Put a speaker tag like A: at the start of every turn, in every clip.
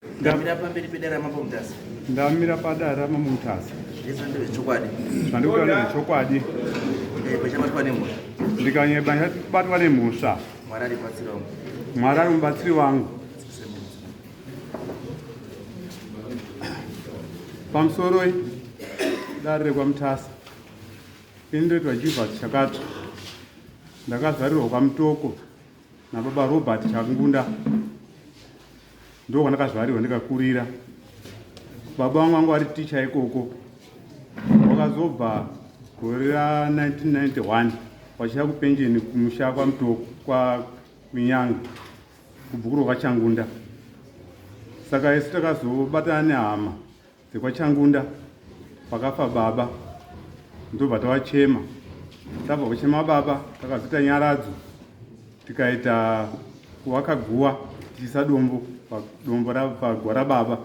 A: Ndamira pamberi pedare raMambo Mutasa.
B: Ndamira padare raMambo Mutasa.
A: Zvese ndezvechokwadi.
B: Zvandikuta ndezvechokwadi.
A: Ndikanyeba chabatwa nemhosva.
B: Ndikanyeba chabatwa nemhosva.
A: Mwari ari mubatsiri wangu.
B: Mwari ari mubatsiri wangu. Pamusoroi dare rekwaMutasa. Ini ndoitwa Jivas Chakatsva. Ndakazvarirwa kwaMutoko nababa Robert Changunda. Ndokwandakazvarirwa ndikakurira. Baba vangu vanga vari ticha ikoko. Wakazobva gore ra 1991 vachiya kupenjeni kumusha kwaMutoko kwa Kunyanga kubhuku rokwaChangunda. Saka isu takazobatana nehama dzekwaChangunda pakafa baba ndobva tavachema. Tabva kuchema baba takazoita nyaradzo tikaita kuvaka guva tichiisa dombo padombo paguva rababa.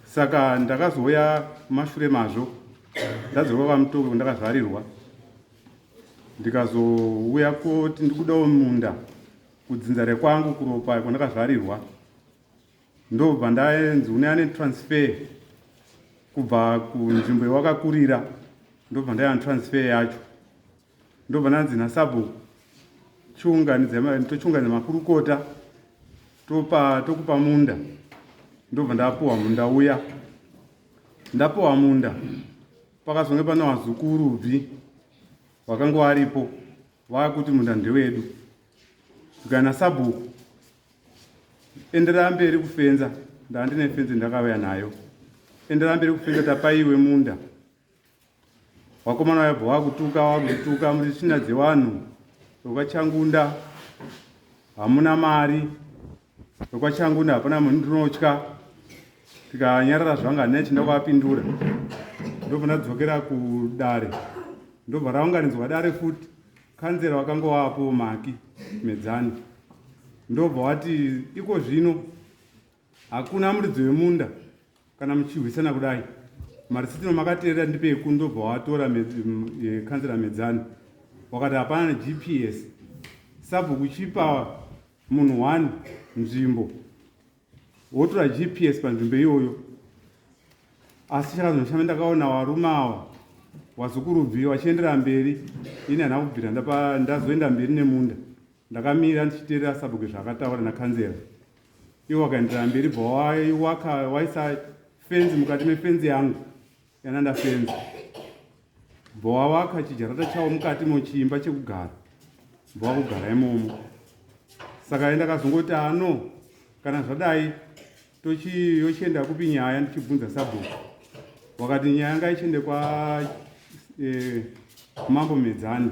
B: Saka ndakazouya mashure mazvo ndadzoka kwaMutoko ndakazvarirwa ndikazouya koti ndikudawo munda kudzinza rekwangu kuropa kwandakazvarirwa ndobva ndaenzi une ane transfer kubva kunzvimbo yawakakurira ndobva ndaiwana transfer yacho ndobva ndanzi nasabhuku tochiunganidza makurukota topa tokupa munda ndobva ndapuwa munda uya ndapuwa munda pakazonge pane vazukuru bvi vakanga varipo vakuti munda ndewedu zvikana sabhuku Enderera mberi kufenza, ndandine fenzi ndakauya nayo. Enderera mberi kufenza tapaiwe munda. Wakomana wayabva wakutuka wakutuka muri tsvina dzevanhu vekwaChangunda hamuna mari vekwaChangunda hapana munhu ndinotya tikanyarara zvanga handina chinda kuapindura ndobva ndadzokera kudare ndobva raunganidzwa dare futi Kanzera wakanga wapo Maki Medzani ndobva wati iko zvino hakuna muridzi wemunda kana muchirwisana kudai marisitino makateerera ndipeku ndobva watora kanzera Medzani wakati hapana neGPS sabhuku chipa munhu one nzvimbo wotora GPS panzvimbo iyoyo asi chakazoshama ndakaona varume awa wazukurubvi wachiendera mberi ini handina kubvira ndazoenda mberi nemunda ndakamira ndichiteerera sabhuku zvaakataura nakanzera iwo wakaendera mberi bva waisa fenzi mukati mefenzi yangu yananda fenzi bva wawaka chijarata chawo mukati mochiimba chekugara bva wakugara imomo saka ndakazongoti ano kana zvadai tochi yochienda kupi nyaya ndichibvunza sabhuku wakati nyaya ngaichiende kwa eh, mambo medzani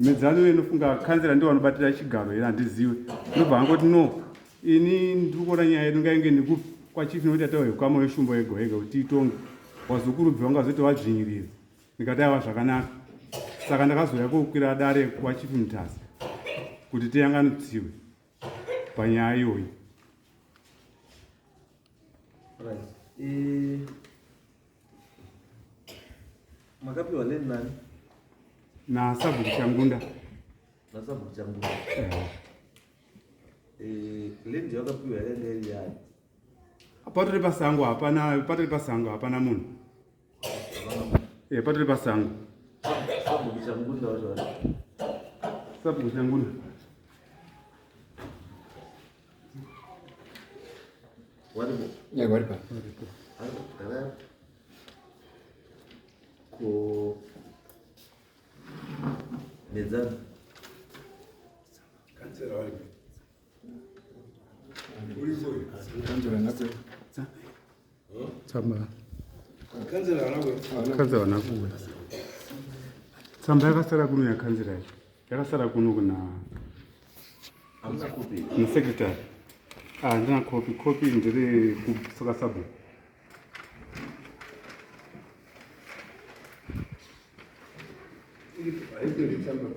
B: medzani uye nofunga kanzera ndiwo vanobatira chigaro here handiziwe ndobva angoti no ini ndiri kuona nyaya yedu ngainge ndikupi kwachief nokuti atauya ukama weshumba yega yega kuti tiitonge wazukuru bve wangazoti wadzvinyirira ndikati aiwa zvakanaka saka ndakazouya kokwira dare kwachief mutasa kuti tiyanganitsiwe panyaya iyoyi
A: eh, makapiwa land nani
B: nasabhuku changunda
A: nasabhuku changunda eh. Eh, land yakapiwa yakanga iri yani
B: patori pasango hapana patori pasango hapana munhu Eh, patori pasango.
A: Sabhuku Changunda wacho.
B: Sabhuku Changunda.
A: Waripo.
C: Yeah, waripo.
A: Waripo. Ko Medzana.
C: Kansela waripo. Uripo. Kansela nako.
B: Tsamba. Kanzera vana kuwe. Tsamba yakasara kuno yakanzera yacho. Yakasara kuno kuna na secretary. Ah, ndina copy. Copy ndiri kusoka sabu.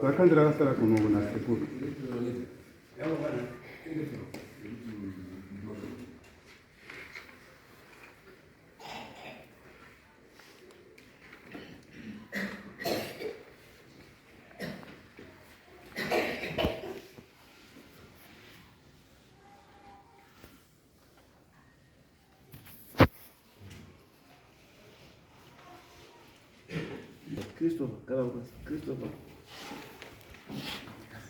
B: Vakanzera yakasara kuno kuna sekuru.
A: Christopher, gara pasi. Christopher.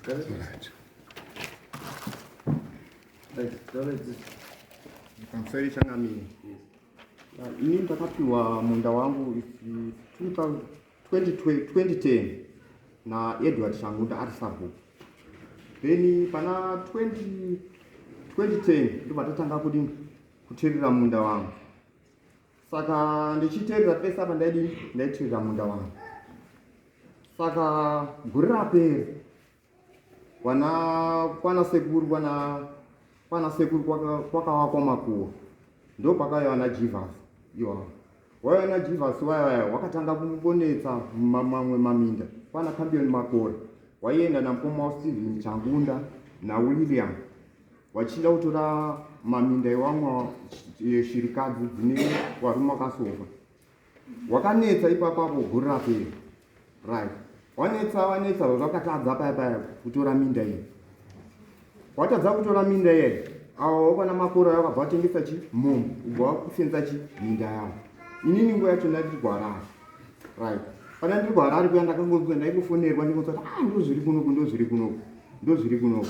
A: Gara pasi. Right, taura this.
D: Pamusoro changamire.
A: Yes.
D: Ini ndakapiwa munda wangu 2010 naEdward Changunda ari sabhuku. Then pana 2010 ndobva tatanga kudini kuteerera munda wangu. Saka ndichiteerera pese apa ndaidini ndaiteerera munda wangu. Saka gore rapera kwana kwana sekuru kwana kwana sekuru kwakavakwa makuwa ndo pakauya vana Jivas iwawo waiva naJivas waya waya wakatanga kumbonetsa mamwe maminda kwana Campion Makore waienda namukoma waSteven Changunda naWilliam wachida kutora maminda ewamwe shirikadzi dzine varume vakasofa. Wakanetsa ipapapo gore rapera. Right, wanetsa wanetsa zvakatadza paya paya kutora minda iyi. Watadza kutora minda iyayi, awa wakwana makore ayo wakabva watengesa chi mombe ubva wakufenza chi minda yavo. Inini nguva yacho ndandiri kuHarare. Right, pana ndiri kuHarare kuya ndakangonzwa ndaingofonerwa ndingonzwa kuti ah ndozviri kunoku ndozviri kunoku ndozviri kunoku.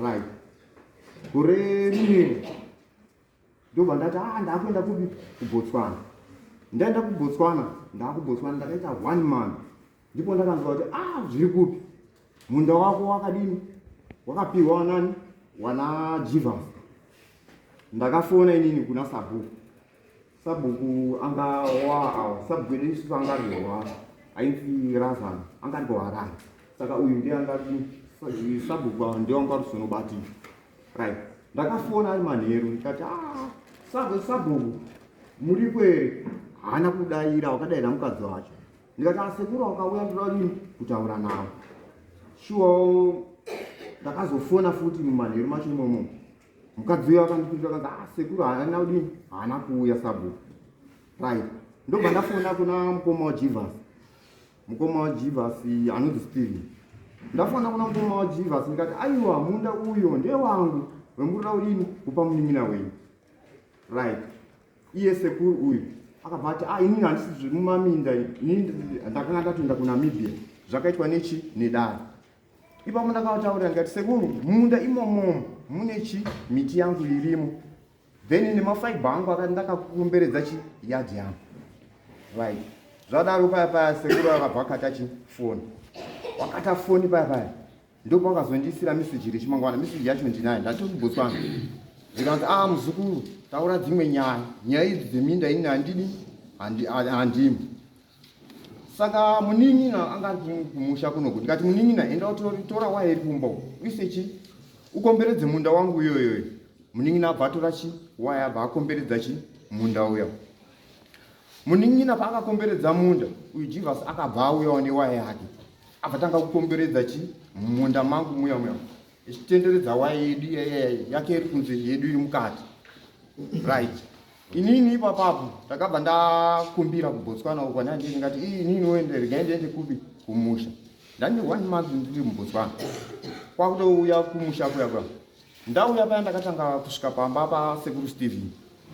D: Right, gore rimwe ndobva ndati ah ndakuenda kupi kuBotswana. Ndaenda kuBotswana, ndakuBotswana ndakaita 1 month ndipo ndakanzwa kuti ah zviri kupi munda wako wakadini wakapiwa wanani wana Jivas. Ndakafona inini kuna sabhuku. Sabhuku anga wa awa sabhuku edu isusu anga ari kuHarare ainzi Razan anga ari kuHarare. Saka uyu ndiye anga ari sabhuku awa ndiye wanga ari kuzonobatika. Right, ndakafona ari manheru ndikati ah sabhuku muriko here? Haana kudaira, wakadaira mukadzi wacho. Ndikati ah sekuru wakauya ndoda kudini kutaura navo. Shuwa ndakazofona futi mumanheru macho imomo. Mukadzi uyo akandipindura akanzi ah sekuru haana kudini haana kuuya sabhuku. Right, ndobva ndafona kuna mukoma waJivas. Mukoma waJivas anonzi Steven. Ndafona kuna mukoma waJivas ndikati aiwa munda uyo ndewangu wemurira udini kupa munin'ina wenyu. Right, iye sekuru uyu akabva ati ah inini handisi zvemumaminda inini ndakanga ndatoenda kuNamibia zvakaitwa nechi nedare. Ipapo ndakavataurira ndikati sekuru munda imomo mune chi miti yangu irimo then nemafaibha angu akati ndakakumberedza chi yadhi yangu. Right, zvadaro paya paya sekuru akabva akata chi foni. Wakata foni paya paya ndipo akazondiisira meseji rechimangwana. Meseji yacho ndinayo ndatiri kuBotswana. Zvikanzi ah muzukuru taura dzimwe nyaya, nyaya idzi dzeminda ini handidi handimi. Saka munin'ina anga ari kumusha kunoku. Ndikati munin'ina enda utora waya iri kumba uko uise chi ukomberedze munda wangu iyoyoyo. Munin'ina abva atora chi waya abva akomberedza chi munda uya. Munin'ina paakakomberedza munda uyu Jivas akabva auyawo newaya yake abva tanga kukomberedza chi munda mangu muya muya ichitenderedza waya yedu yake iri kunze yedu iri mukati. Right, inini ipapapo ndakabva ndakumbira kuBotswana uko ndandiri ndikati inini wende regai ndiende kupi kumusha. Ndani 1 month ndiri muBotswana kwakutouya kumusha kuya kuya. Ndauya paya ndakatanga kusvika pamba pasekuru Steven.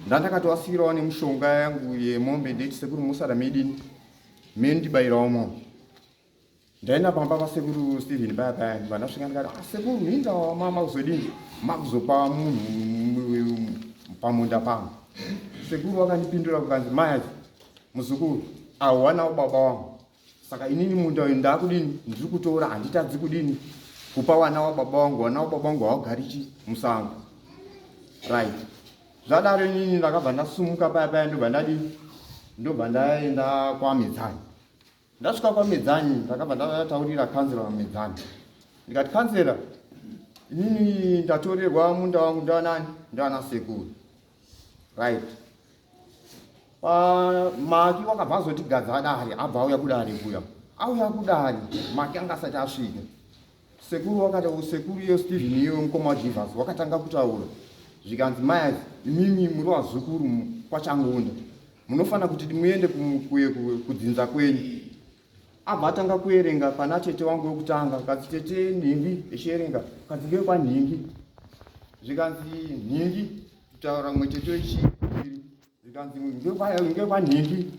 D: Ndandakatoasirawo nemushonga yangu yemombe ndeti sekuru musara medini mendibairawo mombe. Ndaenda pamba pasekuru Steven paya paya ndibva ndasvika ndikati ah sekuru minda mama kuzodini makuzopa munhu pamunda pangu. Sekuru wakandipindura kukanzi maya muzukuru awanawo baba wangu. Saka inini munda uyu ndakudini ndiri kutora handitadzi kudini kupa wana wababa wangu, wana wababa wangu hawagarichi musango. Right, zvadaro inini ndakabva ndasumuka paya paya ndobva ndadini ndobva ndaenda kwaMedzani. Ndasvika kwaMedzani ndakabva ndataurira kanzera waMedzani ndikati kanzera inini ndatorerwa munda wangu ndawanani ndawana sekuru. Right, Maki wakabva azotigadza dare abva auya kudare kuya auya kudare Maki anga asati asvika. Sekuru wakati sekuru iyo Steven iyo mukoma waJivas wakatanga kutaura zvikanzi maya imimi muri vazukuru kwaChangunda munofanira kuti muende kudzinza kwenyu. Abva atanga kuerenga pana tete wangu wekutanga kanzi tete nhingi echierenga kanzi ngekwanhingi zvikanzi nhingi kutaura mumwe tete wechipiri zvikanzi ngekwanhingi.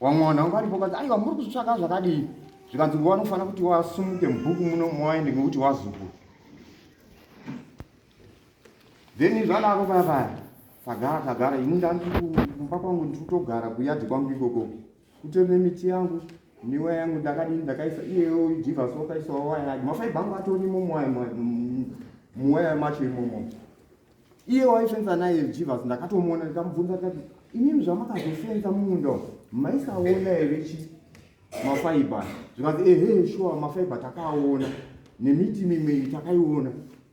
D: Wamwe vanhu vanga varipo kanzi aiwa muri kuzvitsvaka zvakadii? Zvikanzi nguva vanofanira kuti wasumuke mubhuku muno muwaende ngekuti wazukuru. Then zvadaro paya paya tagara tagara ini ndandiri kumba kwangu ndiri kutogara kuyadhi kwangu ikoko kutori nemiti yangu newaya yangu ndakadini ndakaisa iyeyo jivhasi wakaisawo waya yake mafaibha angu atorimo muwaya macho imomo iye waifenza naye jivhasi ndakatomuona ndikamubvunza ndikati imimi zvamakazofenza mumunda maisaona here chi mafaibha zvikanzi ehe shuwa mafaibha takaaona nemiti mimwe iyi takaiona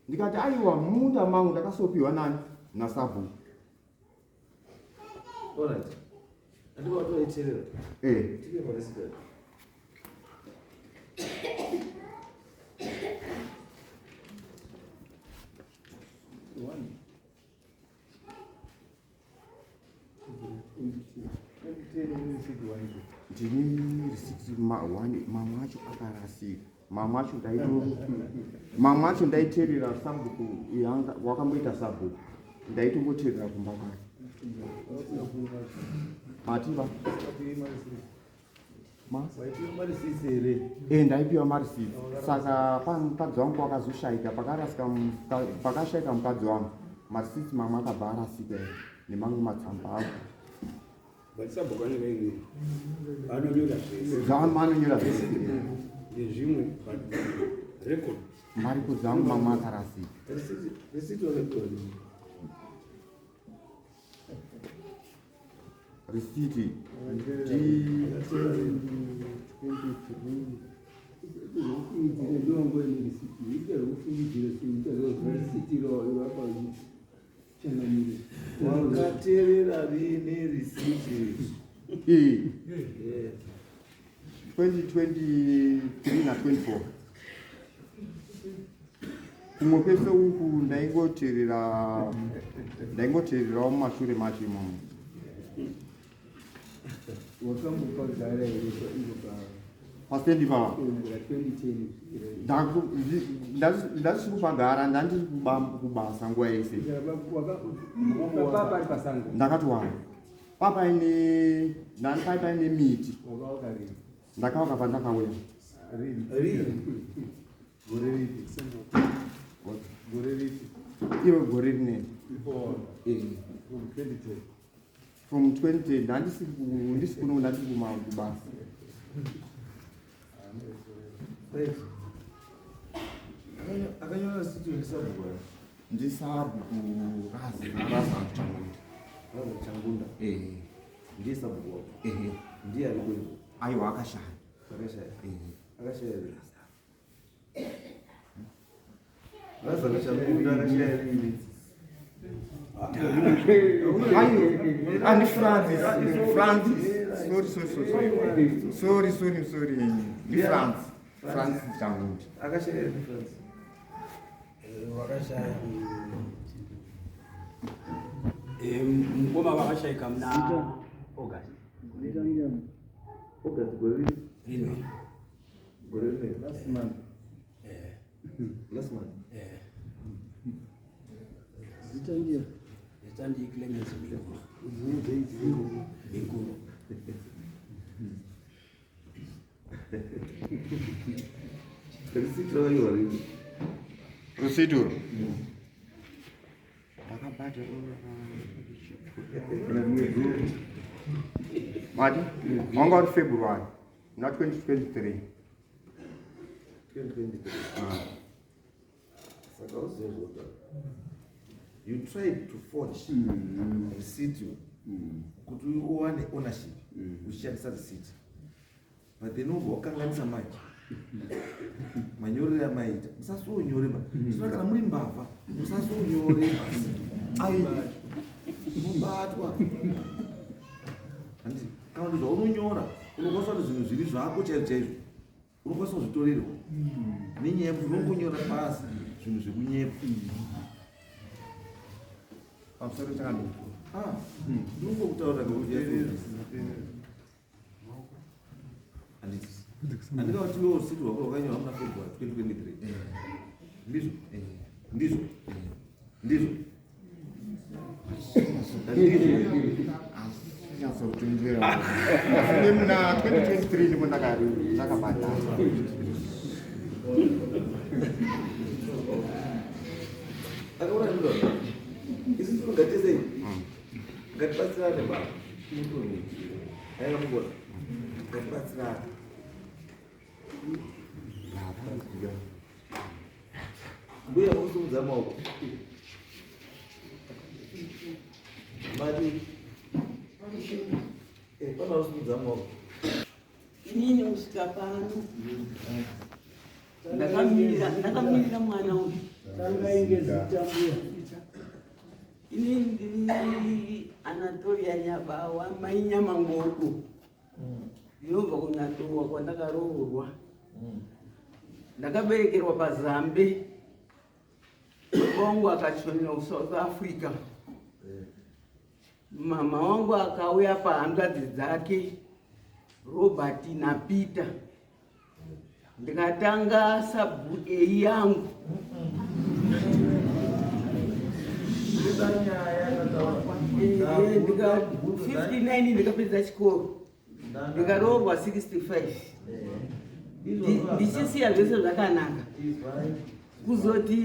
D: ndikati aiwa mumunda mangu ndakasopiwa nani nasabhuku eh. Ndine risiti mamwe acho akarasika mamwe acho ndaito mamwe acho ndaiterera sabhuku yanga wakamboita sabhuku ndaitomboterera kumba kwake mativa Eh, ndaipiwa marisiti saka mukadzi wangu wakazoshaika pakarasika pakashaika mukadzi wangu marisiti mamwe akabva arasika nemamwe matsamba angu anonyora zvese
B: nezvimwe record
D: mariko dzangu mamwe akarasika Risiti
A: Wakateerera rini risiti?
D: Iyi 2023 na 24 kumwe kwese uku ndaingoteerera ndaingoteererawo mumashure macho imomo
C: Wakambopagara here iko
D: pastendi pava
C: pa 2010?
D: Ndasiri kupagara ndandiri kubasa nguva yese.
C: Papa ari pasango.
D: Ndakatowana papaine ndani paine miti.
C: Wakawaka rini?
D: Ndakawaka pandakauya.
C: Rini?
A: Rini?
C: Gore ripi? Gore ripi?
D: Iro gore rineri.
C: Before
D: Eh,
C: from 2010.
D: From 20 ndandisi ndisi kuno ndandiri kubasa.
A: Right. Akanyora risiti ndisabhuku here?
D: Ndisabhuku raza Changunda.
A: Raza Changunda.
D: Eh.
A: Ndiye sabhuku wako.
D: Ehe.
A: Ndiye ari kwedu.
D: Aiwa akashaya.
A: Akashaya.
D: Eh.
A: Akashaya rini? Raza Changunda akashaya rini?
D: Ayo, ah, ndi Francis. Francis. Sorry, sorry, sorry, sorry. Sorry, sorry, sorry. Ndi Francis. Francis Changunda.
A: Akashaya rini Francis?
E: Wakashaya mukoma vakashaika muna August.
A: August gore ripi?
E: Rino.
A: Gore rineri.
C: Last month.
A: Last month.
C: Zita ndiye.
E: Zita ndi Clemens Minkuru. Minkuru.
A: Risiti rakanyorwa rini?
D: Receipt uro. Ndakabhadhara mati wanga uri February muna 2023.
A: 2023. Saka uzive zvotaura. You tried to forge receipt kuti uwane ownership uchishandisa receipt. But then ubva wakanganisa manje manyorero amaita. Musasonyore ba. Zvino kana muri mbavha musasonyore ai mubatwa. Handiti kana kuti zvaunonyora unokwanisa kuti zvinhu zviri zvako chaizvo chaizvo unokwanisa kuzvitorerwa nenyaya yekuti unongonyora pasi zvinhu zvekunyepa.
D: Pamusoro chakadii?
A: Ah, ndinongokutaurira ngekuti handiti handikati iwe usiti rwako rwakanyorwa muna February 2023. Ndizvo? Ndizvo? Ndizvo? Ndizvo?
D: Kunyatsokutenjera asi muna 2023 ndimo ndakabhadhara.
A: Akaona ndiro. Isusu ngatise. Ngatibatsirane baba. Aina mugona. Ngatibatsirane. Mbuya mukusimudza maoko. Mati. Eh, pana usimudza maoko.
F: Inini kusvika pano ndakamirira ndakamirira mwana uyu.
G: Tangai ngezita mbuya.
F: Inini ndiri Anatolia Nyabawa, mai Nyamangodo. Ndinobva kuNyatowa kwandakaroorwa. Ndakaberekerwa paZambe. Baba wangu akachonera kuSouth Africa. Mama wangu akauya pahanzvadzi dzake Robert naPeter. Ndikatanga sabhuku A yangu. 59 ndikapedza chikoro, ndikaroorwa 65, ndichisiya zvese zvakanaka, kuzoti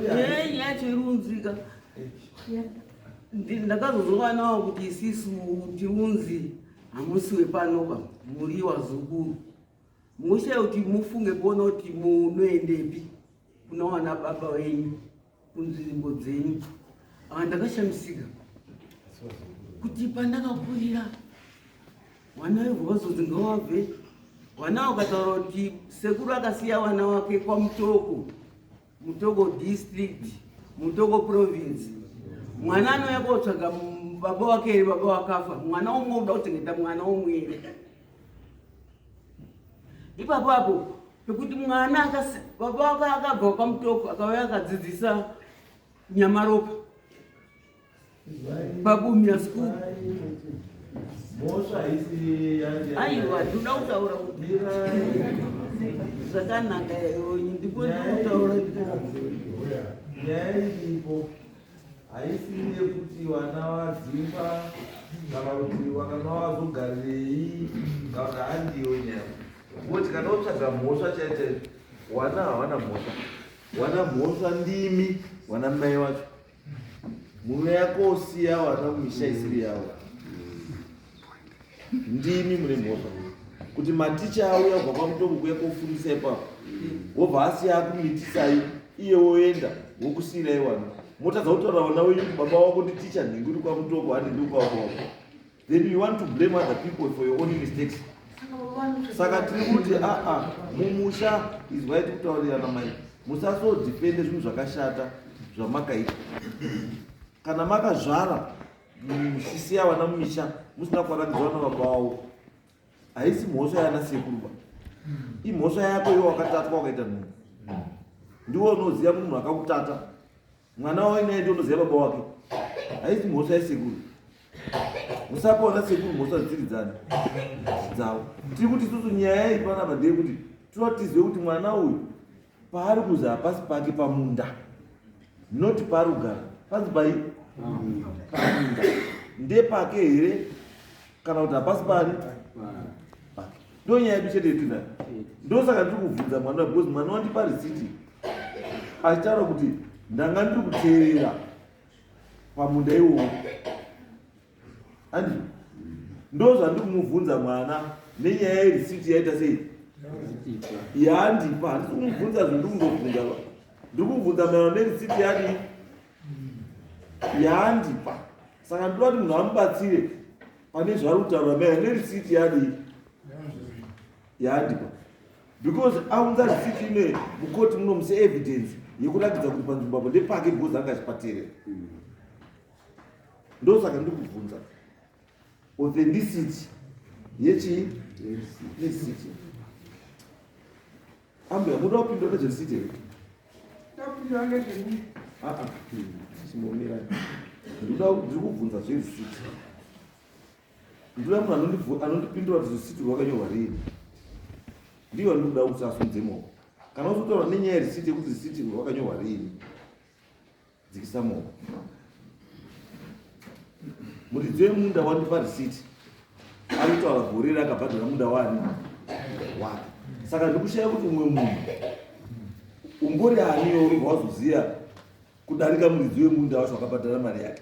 F: nyaya yacho iri kunzwika. Ndakazozowanawo kuti isisu tiunzi hamusi wepanoba, muri wazukuru, mushaya kuti mufunge kuona kuti munoendepi kunowana baba wenyu kunzvimbo dzenyu. Ava ndakashamisika kuti pandakakurira vana vebva vazonzi ngavabve. Vana vakataura kuti sekuru akasiya vana wake kwaMutoko, Mutoko District, Mutoko Province. Mwana anouya kotsvaga baba wake here? Baba wakafa. Mwana umwe uda kuchengeta mwana umwe here? Ipapo apo pekuti mwana baba wake akabva kwaMutoko, akauya akadzidzisa Nyamaropa paBumira School.
A: Mhosva haisi
F: Aiwa, ndinoda kutaura kuti zvakanaka, ndipo ndikutaura.
A: Nyaya iripo haisi yekuti vana vadzingwa kana kuti vakana vazogarirei kana handiyo nyaya, kuti kana utsvaga mhosva chaiyo chaiyo, wana hawana mhosva. Wana mhosva ndimi wana mai wacho, munouya kosiya wana mumisha isiri yavo. Ndimi mune mhosva kuti maticha auya kubva kwaMutoko kuya kofundisa ipapo, wobva asiya akumitisai, iye woenda wokusiyirai wana, motadza kutaura vana wenyu kuti baba wako nditicha nhingi uri kwaMutoko, handi ndiri kwako wako. Then you want to blame other people for your own mistakes. Saka tiri kuti aa mumusha izwai, tikutaurirana mai, musasodhipende zvinhu zvakashata zvamakaita. Kana makazvara muchisiya vana mumisha musina kuvarakidza vana baba vavo, haisi mhosva yana sekuru ba, imhosva yako iwe wakatatwa wakaita nhumbu. Ndiwo unoziva munhu akakutata mwana wainaye, ndiwo unoziva baba wake. Haisi mhosva yesekuru. Musapa vana sekuru mhosva dzisiri dzani dzavo. Tiri kuti isusu nyaya iyi panapa ndeyekuti toda tizive kuti mwana uyu paari kuzi hapasi pake pamunda, noti paari kugara panzi pai pamunda ndepake here kana kuti hapasi pari pake. Ndo nyaya yedu chete yetinayo. Ndosaka ndiri kubvunza mwana, because mwana wandipa risiti achitaura kuti ndanga ndiri kuteerera pamunda iwowo. Andi ndo zvandiri kumubvunza mwana nenyaya yerisiti yaita sei yaandipa. Handisi kumubvunza zvindiri kundobvunza, ndiri kubvunza maererano nerisiti yadii yaandipa. Saka ndinoda kuti munhu amubatsire pane zvaari kutaura maererano nerisiti yadii yaandipa, because aunza risiti ine mukoti muno muse evidence yekuratidza kuti panzvimbo apo ndepake, because anga achipateerera. Ndosaka ndiri kubvunza authenticity yechii, yerisiti. Ambuya, muda kupindura nezverisiti here? Aa, chimbomirai. Ndiri kubvunza zverisiti. Ndoda munhu anondipindura kuti risiti rwakanyorwa rini. Ndiyo ndikuda kuti asumudze maoko kana uzotaura nenyaya yerisiti, yekuti risiti rwakanyorwa rini. Dzikisa maoko. Muridzi wemunda wandipa risiti, ari kutaura gore raakabhadhara munda wani wake. Saka ndikushaya kuti umwe munhu umbori aniyo uribva wazoziva kudarika muridzi wemunda wacho wakabhadhara mari yake.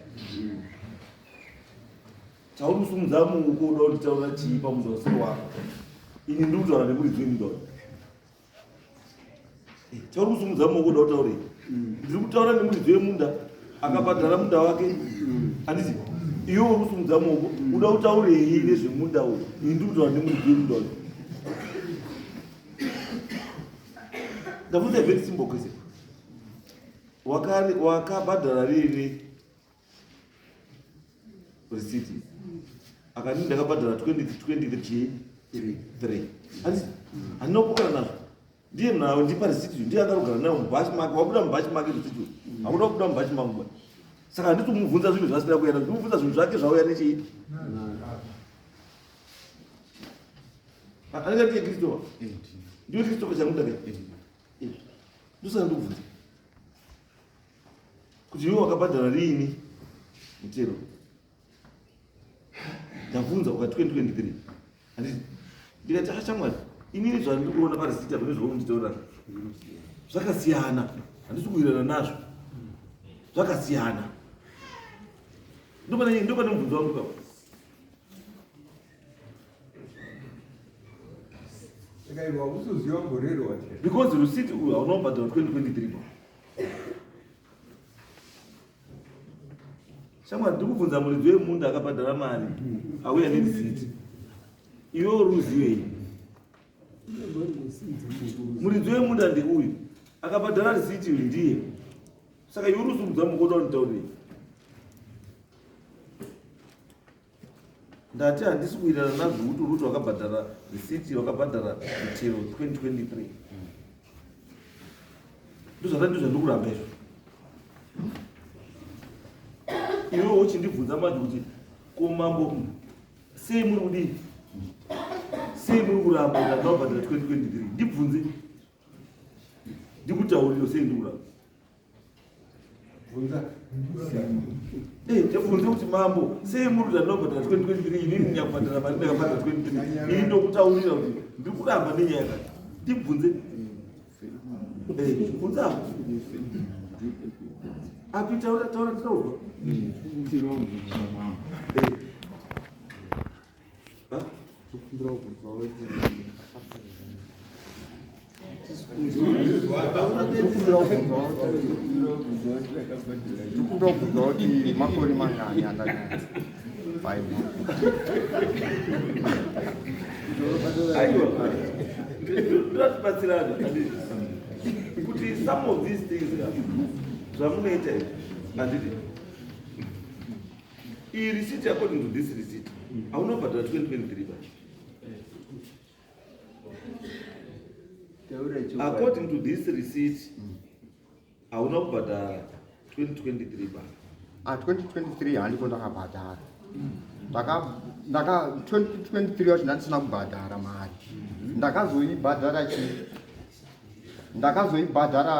A: Chauri kusumudza muoko uda kunditaurira chii pamunda usiri wako? Ini ndiri kutaura nemuridzi wemunda uyu. Chauri kusumudza muoko uda kutaurei? Ndiri kutaura nemuridzi wemunda akabhadhara munda wake, handiti? Iwe uri kusumudza muoko uda kutaurei nezvemunda uyu? Ini ndiri kutaura nemuridzi wemunda uyu. Ndabvunza very simple question. Wakabhadhara rini risiti? Akati ndakabhadhara 2023. Handiti? Handina kupokana nazvo. Ndiye nawo ndipa risiti, ndiye akarogara nayo mubhachi make. Wabuda mubhachi make risiti, hakuda kubuda mubhachi mangu ba. Saka handiti kumubvunza zvinhu zvasina kuuya nazvo, ndimubvunza zvinhu zvake zvauya nechii. Anenge ndiye Christopher, ndiwe Christopher chamuda ke? Ndosaka ndikubvunza kuti iwe wakabhadhara riini mutero. Ndabvunza ukati 2023, handiti? Ndikati ashamwari, inini zvandiri kuona parisiti apa nezvaunonditaurira zvakasiyana, handisi kuwirirana nazvo, zvakasiyana. Ndopane mubvunzo wangu ipapo. Because receipt uyu hauna kubhadhara 2023 ba. Shamwari, ndiri kubvunza muridzi wemunda akabhadhara mari, auya nerisiti. Iwe uri uzivei muridzi wemunda ndeuyu akabhadhara risiti uyu ndiye. Saka iwe uri usumudza mukoda unditaurei? Ndati handisi kuwirirana nazvo kuti uri kuti wakabhadhara risiti, wakabhadhara mitero 2023. Ndozvata, ndozvandiri kuramba izvo. Iwe uchindibvunza manje kuti ko mambo sei muri kudii, sei muri kuramba kuti handina kubhadhara 2023? Ndibvunze ndikutaurire sei ndiri kuramba. Ndibvunze kuti mambo sei muri kuti handina kubhadhara 2023, inini nyakubhadhara mari ndakabhadhara 2023. Ini ndokutaurira kuti ndiri kuramba nenyaya yakati. Ndibvunze. Bvunza api, taura, taura, titaurwa.
D: Ndikumbira kubvunza kuti makore mangani andanyanya?
A: Aiwa, ndatibatsirana kuti some of these things zvamunoita izvi, handiti? Iyi receipt, according to this receipt, hauna kubhadhara 2023 ba. According to this receipt, hauna kubhadhara 2023 ba.
D: Ah, 2023 handiko ndakabhadhara. Ndaka 2023 yacho ndandisina kubhadhara mari. Ndakazoibhadhara chi? Ndakazoibhadhara,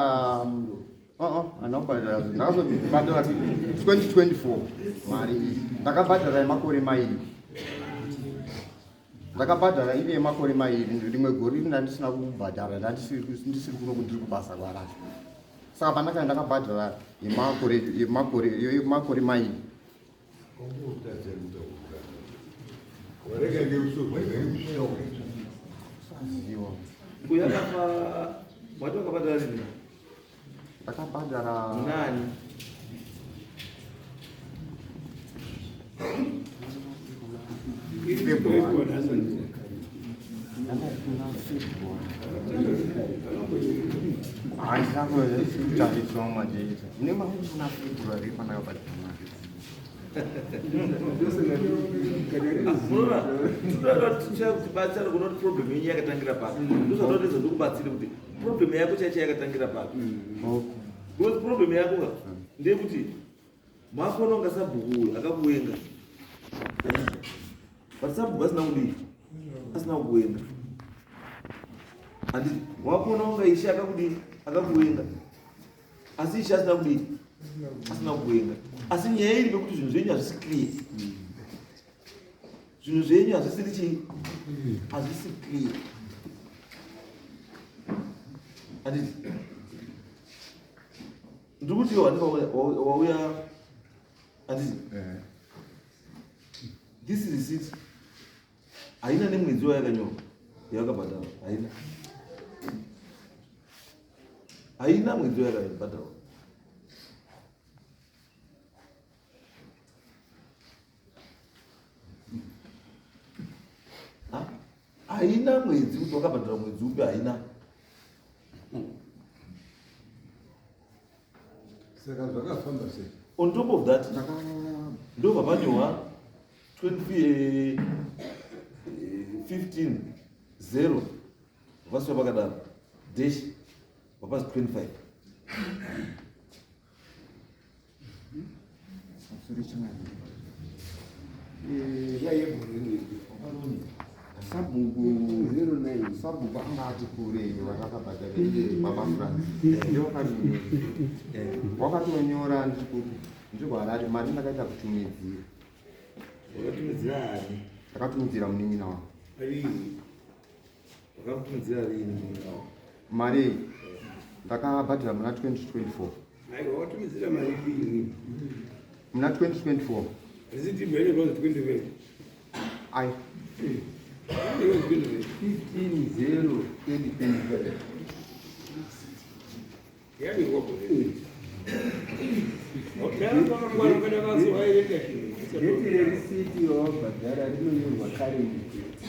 D: handina kubhadhara. Ndakazobhadhara 2024 mari iyi. Ndakabhadhara yemakore mairi. Ndakabhadhara iri yemakore mairi. Rimwe gore iri ndandisina kubhadhara, ndandisiri ndisiri kuno, ndiri kubasa kwarasha. Saka pandakanga ndakabhadhara yemakore mairi. Saziwa.
A: Uyu akafa, wati wakabhadhara rini?
D: Ndakabhadhara
A: Nani?
D: February. Handina kutariswa madate. Mune mamuna February pandakabhadhara mari.
A: Unoona, tichakubatsira kuona kuti problem yenyu yakatangira papi. Ndozvatoedza ndikubatsire kuti problem yako chaicho yakatangira papi. Because problem yako ka ndeyekuti makona unga sabhuku uyu akakuwenga, but sabhuku asina kudii, asina kukuwenga, handiti? Wakona unga ishe akakudii, akakuwenga, asi ishe asina kudii. Asina kukuenga. Asi nyaya iri pekuti zvinhu zvenyu hazvisi clear. Zvinhu zvenyu hazvisiri chii? Hazvisi clear. Handiti? Ndiri kuti wauya handiti?
C: Eh.
A: This receipt haina nemwedzi wayakanyorwa yawakabhadhara haina. Haina mwedzi wayakabhadharwa. Haina mwedzi kuti wakabhadhara mwedzi upi haina.
C: Saka zvakafamba sei?
A: On top of that, ndobva panyorwa 20, 15 0 vasiwa pakadaro dash vapasi 25.
D: Sabhuku anga ati kure vakakabhadhara iye baba Francis ndovakanyora, wakatonyora ndiri kuHarare, mari ndakaita kutumidzira.
A: Wakatumidzira ani?
D: Ndakatumidzira munin'ina wangu.
A: Rini? Wakamutumidzira rini munin'ina wako?
D: Mari iyi ndakabhadhara muna 2024.
E: Aiwa, watumidzira mari rini?
D: Muna 2024.
E: Risiti mbele kwa 25.
D: Ai.
C: 15 0 2025.
E: Yani wako.
G: Date rerisiti yawabhadhara rinonyorwa current date.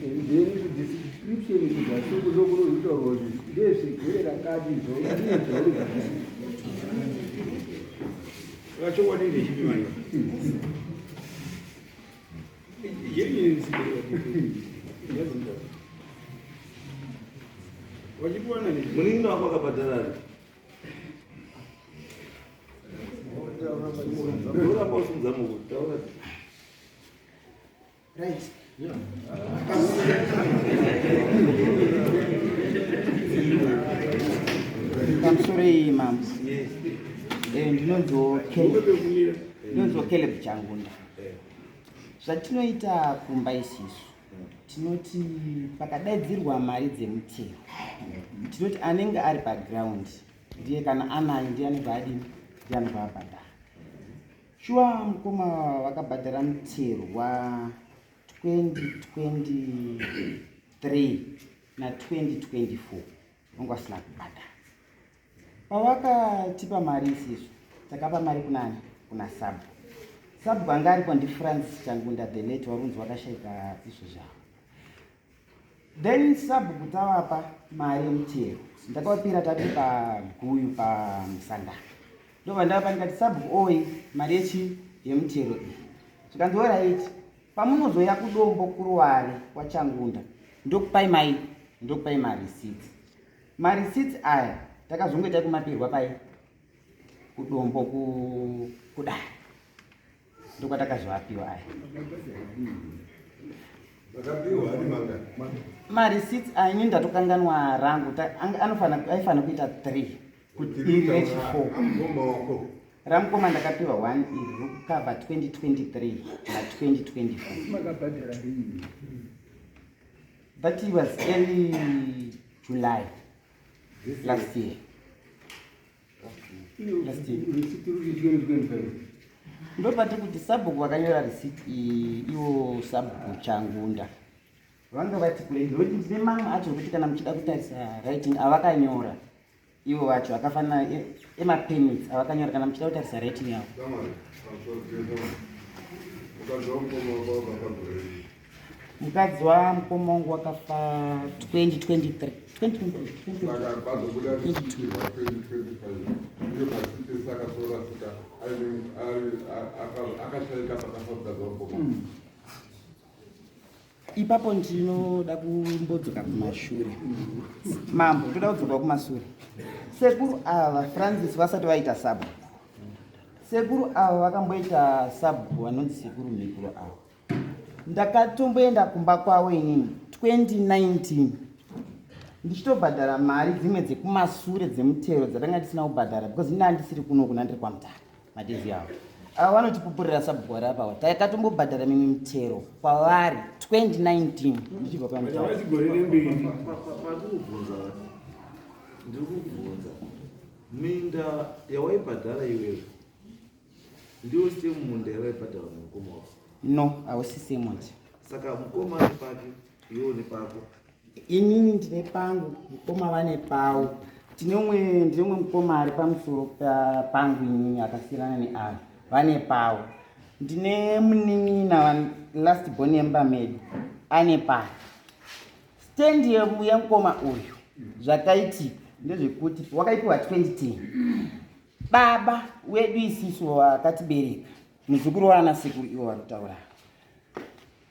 G: And then kudescription kuzasi uku ndokunozotaurwa kuti ndezvegore rakati zvauri.
E: Vachokwadi ndechipi manje? Yeni risiti wachipiwa nani?
A: Munin'ina wako akabhadhara rini? Uramba usimudza muku taura.
H: Right. Pamusoro iyi mambo. Ndinonziwo Caleb Changunda. Zvatinoita kumba isisu tinoti pakadaidzirwa mari dzemutero, tinoti anenge ari paground ndiye kana anayo ndiye anobva adini, ndiye anobva abhadhara. Shuwa mukoma vakabhadhara mutero wa 2023 na 2024 vanga vasina kubhadhara. Pavakatipa mari isisu takapa mari kunani? Kuna sabhu. Sabhu anga ariko ndiFrancis Changunda the late, warunzi wakashaika izvo zvavo. Then sabhuku tavapa mari yemutero, ndakavapira tati paguyu pamusangano, ndobva ndavapa ndikati sabhuku oi mari yechi yemutero iyi. Zvikanzi alright, pamunozoya kudombo kuruware kwaChangunda ndokupai mai, ndokupai marisiti. Marisiti aya takazongoita kumapirwa pai kudombo kudare, ndokwatakazoapiwa aya.
C: Makapiwa ari mangani?
H: Marisiti aya inini ndatokanganwa rangu, aifana kuita 3 kuti iri rechi4.
C: Amukoma wako.
H: Ramukoma ndakapiwa 1, iri rokukavha 2023 na 2024.
G: Makabhadhara rini?
H: That was early July last year. Last year.
G: Risiti ruri 2025.
H: Ndopati kuti sabhuku vakanyora risiti iyi, iwo sabhuku Changunda vanga vati kure, ndokuti ndine mamwe acho ekuti kana muchida kutarisa writing avakanyora ivo vacho akafanana emapermits avakanyora, kana muchida kutarisa writing yavo.
C: Samari, pamusoro Samari. Mukadzi wamukoma wako wakafa gore ripi?
H: Mukadzi wamukoma wangu wakafa 2023. 2023.
C: Saka pazobuda risiti rwa 2025 iyo pasiti, saka sorasika akashaika pakafa mukadzi wamukoma.
H: Ipapo ndinoda kumbodzoka kumashure mambo, ndoda kudzoka kumashure. Sekuru ava Francis vasati vaita sabhuku, sekuru ava vakamboita sabhuku vanonzi sekuru Mhikuro ava, ndakatomboenda kumba kwavo inini 2019. Ndichitobhadhara mari dzimwe dzekumasure dzemutero dzatanga tisina kubhadhara because ini handisiri kuno kuna ndiri kwaMutare madezi avo. Ava vanotipupurira sabhuku vari apa. Takatombobhadhara mimwe mitero kwavari 2019 ndichibva kwaMutare.
E: Gore remberi.
A: Pandikubvunza, ndiri kubvunza minda yawaibhadhara iwewe ndiwo same munda yawaibhadhara namukoma wako?
H: No, hausi same one.
A: Saka mukoma ane pake, iwewo nepako?
H: Inini ndine pangu, mukoma vane pavo. Tine umwe, ndine umwe mukoma ari pamusoro pangu inini akasiyana neavo vane pavo. Ndine munin'ina last born yemba medu ane pake. Stand yemukoma uyu, zvakaitika ndezvekuti wakaipiwa 2010. Baba wedu isisu vakatibereka, muzukuru waana sekuru ivo vari kutaura,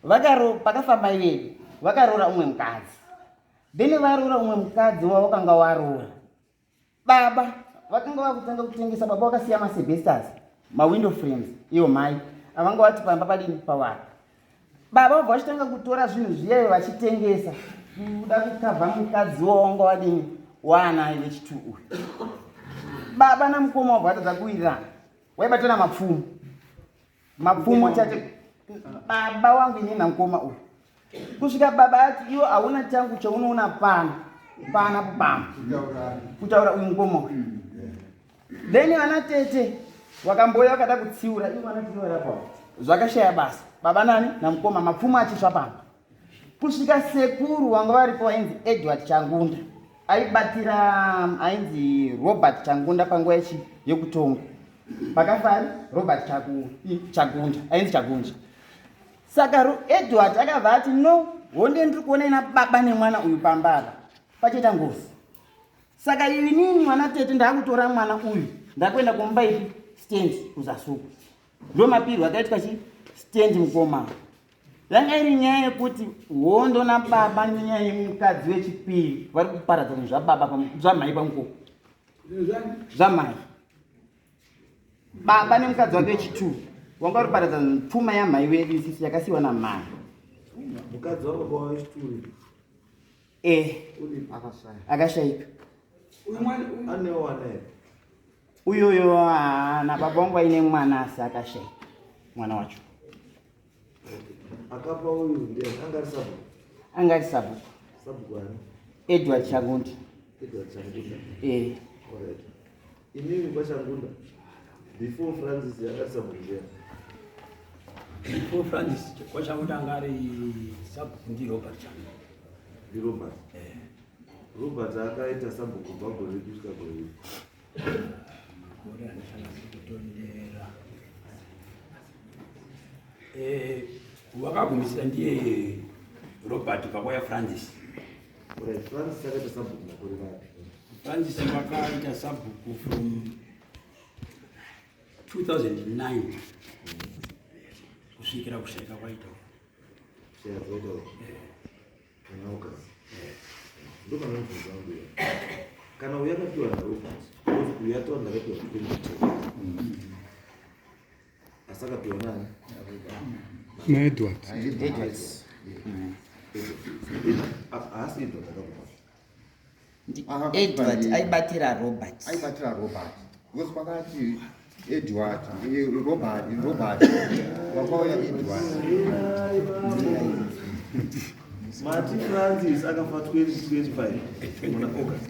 H: vakaro pakafa mai vedu vakaroora umwe mukadzi. Then varoora umwe mukadzi wavakanga waroora, baba vakanga vakutanga kutengesa. Baba vakasiya maasbestos, mawindow frames, ivo mai avanga vati pamba padini pavaka. Baba vabva vachitanga kutora zvinhu zviyayo vachitengesa kuda kukavha mukadzi wawanga wadini waanaye vechitu uyu. Baba namukoma wabva vatadza kuwirirana, waibatana mapfumo, mapfumo chate baba wangu inini namukoma uyu, kusvika baba ati iwo hauna changu chaunoona pano pana pamba, kutaura uyu mukoma uyu. Then vana tete vakamboya vakada kutsiura ivo vana tete varapa, zvakashaya basa. Baba nani namukoma mapfumo achisva pamba, kusvika sekuru vanga varipo vainzi Edward Changunda, aibatira ainzi Robert Changunda panguva yechi yekutonga pakafari Robert Chagunda ainzi Chagunda. Saka Edward akabva ati, "No, honde ndiri kuona ina baba nemwana uyu pamba apa pachaita ngozi. Saka inini mwana tete ndaakutora mwana uyu, ndakuenda kumba ipi stand kuzasuku." Ndo mapirwo akaitwa chi stand mukoma. Yanga iri nyaya yekuti hondo nababa nenyaya yemukadzi wechipiri, vari kuparadza zvinhu zvababa zvamai pamukoma, zvamai. Baba nemukadzi wake wechitu wanga uri paradza pfuma yamai wedu isisi yakasiyiwa namai.
A: Mukadzi wababa wechituri?
H: E, akashayika.
A: Anewo wana here?
H: Uyoyo haana. Baba vangu vaine mwana asi akashayika mwana wacho.
A: Akapa uyu ndiani? Anga ari sabhuku?
H: Anga ari sabhuku.
A: Sabhuku ani?
H: Edward Changunda.
A: Edward Changunda.
H: E.
A: Alright. Inini kwaChangunda before Francis anga ari sabhuku ndiani?
E: Before Francis kwaChangunda anga ari sabhuku ndiRobert Changunda.
A: NdiRobert. Robert akaita sabhuku kubva gore ripi kusvika gore ripi?
E: Gore handichanasi kutondera. Wakagumisira ndiye Robert, pakwaya Francis.
A: Alright, Francis akaita sabhuku makore mapi?
E: Francis wakaita sabhuku from 2009 kusvikira kushaika kwaita.
A: Shaya dzaita muna August. Ndo kana mubvunzo wangu iyo, kana uyu akapiwa naRobert, because uyu ataura ndakapiwa 2010, asi akapiwa nani?
B: NaEdward.
H: Edward.
A: Haasi Edward akakupa?
H: Edward aibatira Robert.
D: Aibatira Robert because kwakati Edward, Robert, Robert wakauya Edward.
A: Mati Francis akafa 2025 muna August.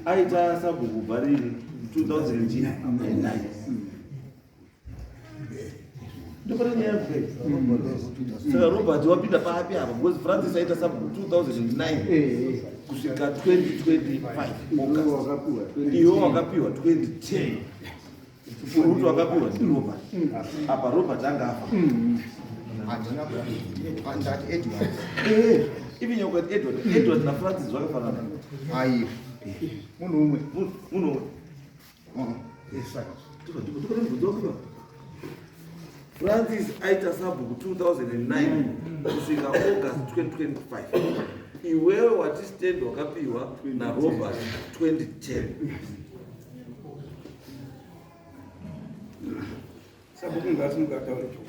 A: Aita sabhuku kubva rini? 2009. Ndopane nyaya kudai. Saka Robert wapinda papi apa? Because Francis aita sabhuku 2009 kusvika 2025 August. Iwe wakapiwa 2010, uruti wakapiwa ndiRobert. Apa Robert anga afa.
D: Handina, ndati Edward.
A: Even ukati Edward, Edward naFrancis zvakafanana?
D: Ai, munhu umwe.
A: Munhu umwe. Ndiko Francis aita sabhuku 2009 kusvika August 2025. Iwewe wati stand wakapiwa naRobert 2010.
E: Sabhuku ngasimuka ataure chokwadi.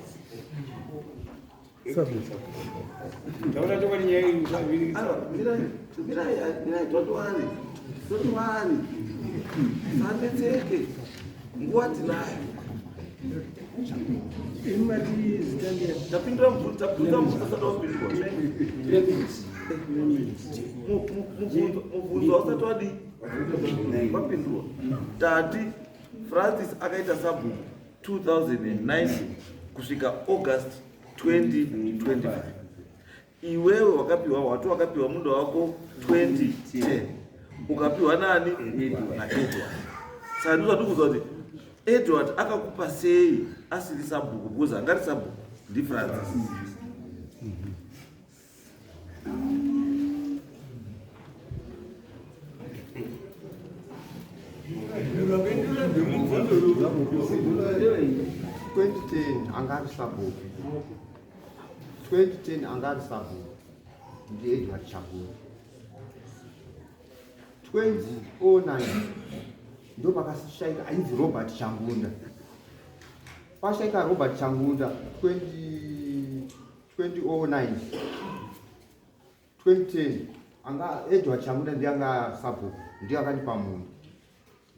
G: Taura chokwadi nyaya iyi usavhiringisa.
A: Mirai, mirai, mirai, don't worry. Don't worry. Sanetseke. Nguva tinayo.
G: Imati zita ndiani?
A: Tapindura mubvunzo, tapindura mubvunzo usati wapindurwa. Mubvunzo hausati wadii? Wapindurwa. Tati Francis akaita sabhuku 2009 kusvika August 2025. Iwewe wakapiwa wati wakapiwa munda wako 2010 ukapiwa nani? NaEdward. Saka ndozvatikuudza kuti Edward akakupa sei asiri sabhuku because angari sabhuku ndiFrancis.
D: Anga ari sabhuku 2010, anga ari sabhuku ndiEdward Chagura. 2009 ndo pakashaika ainzi Robert Changunda. Pashaika Robert Changunda 2009, 2010 anga Edward Changunda ndiye anga sabhuku, ndiye akandipa munda.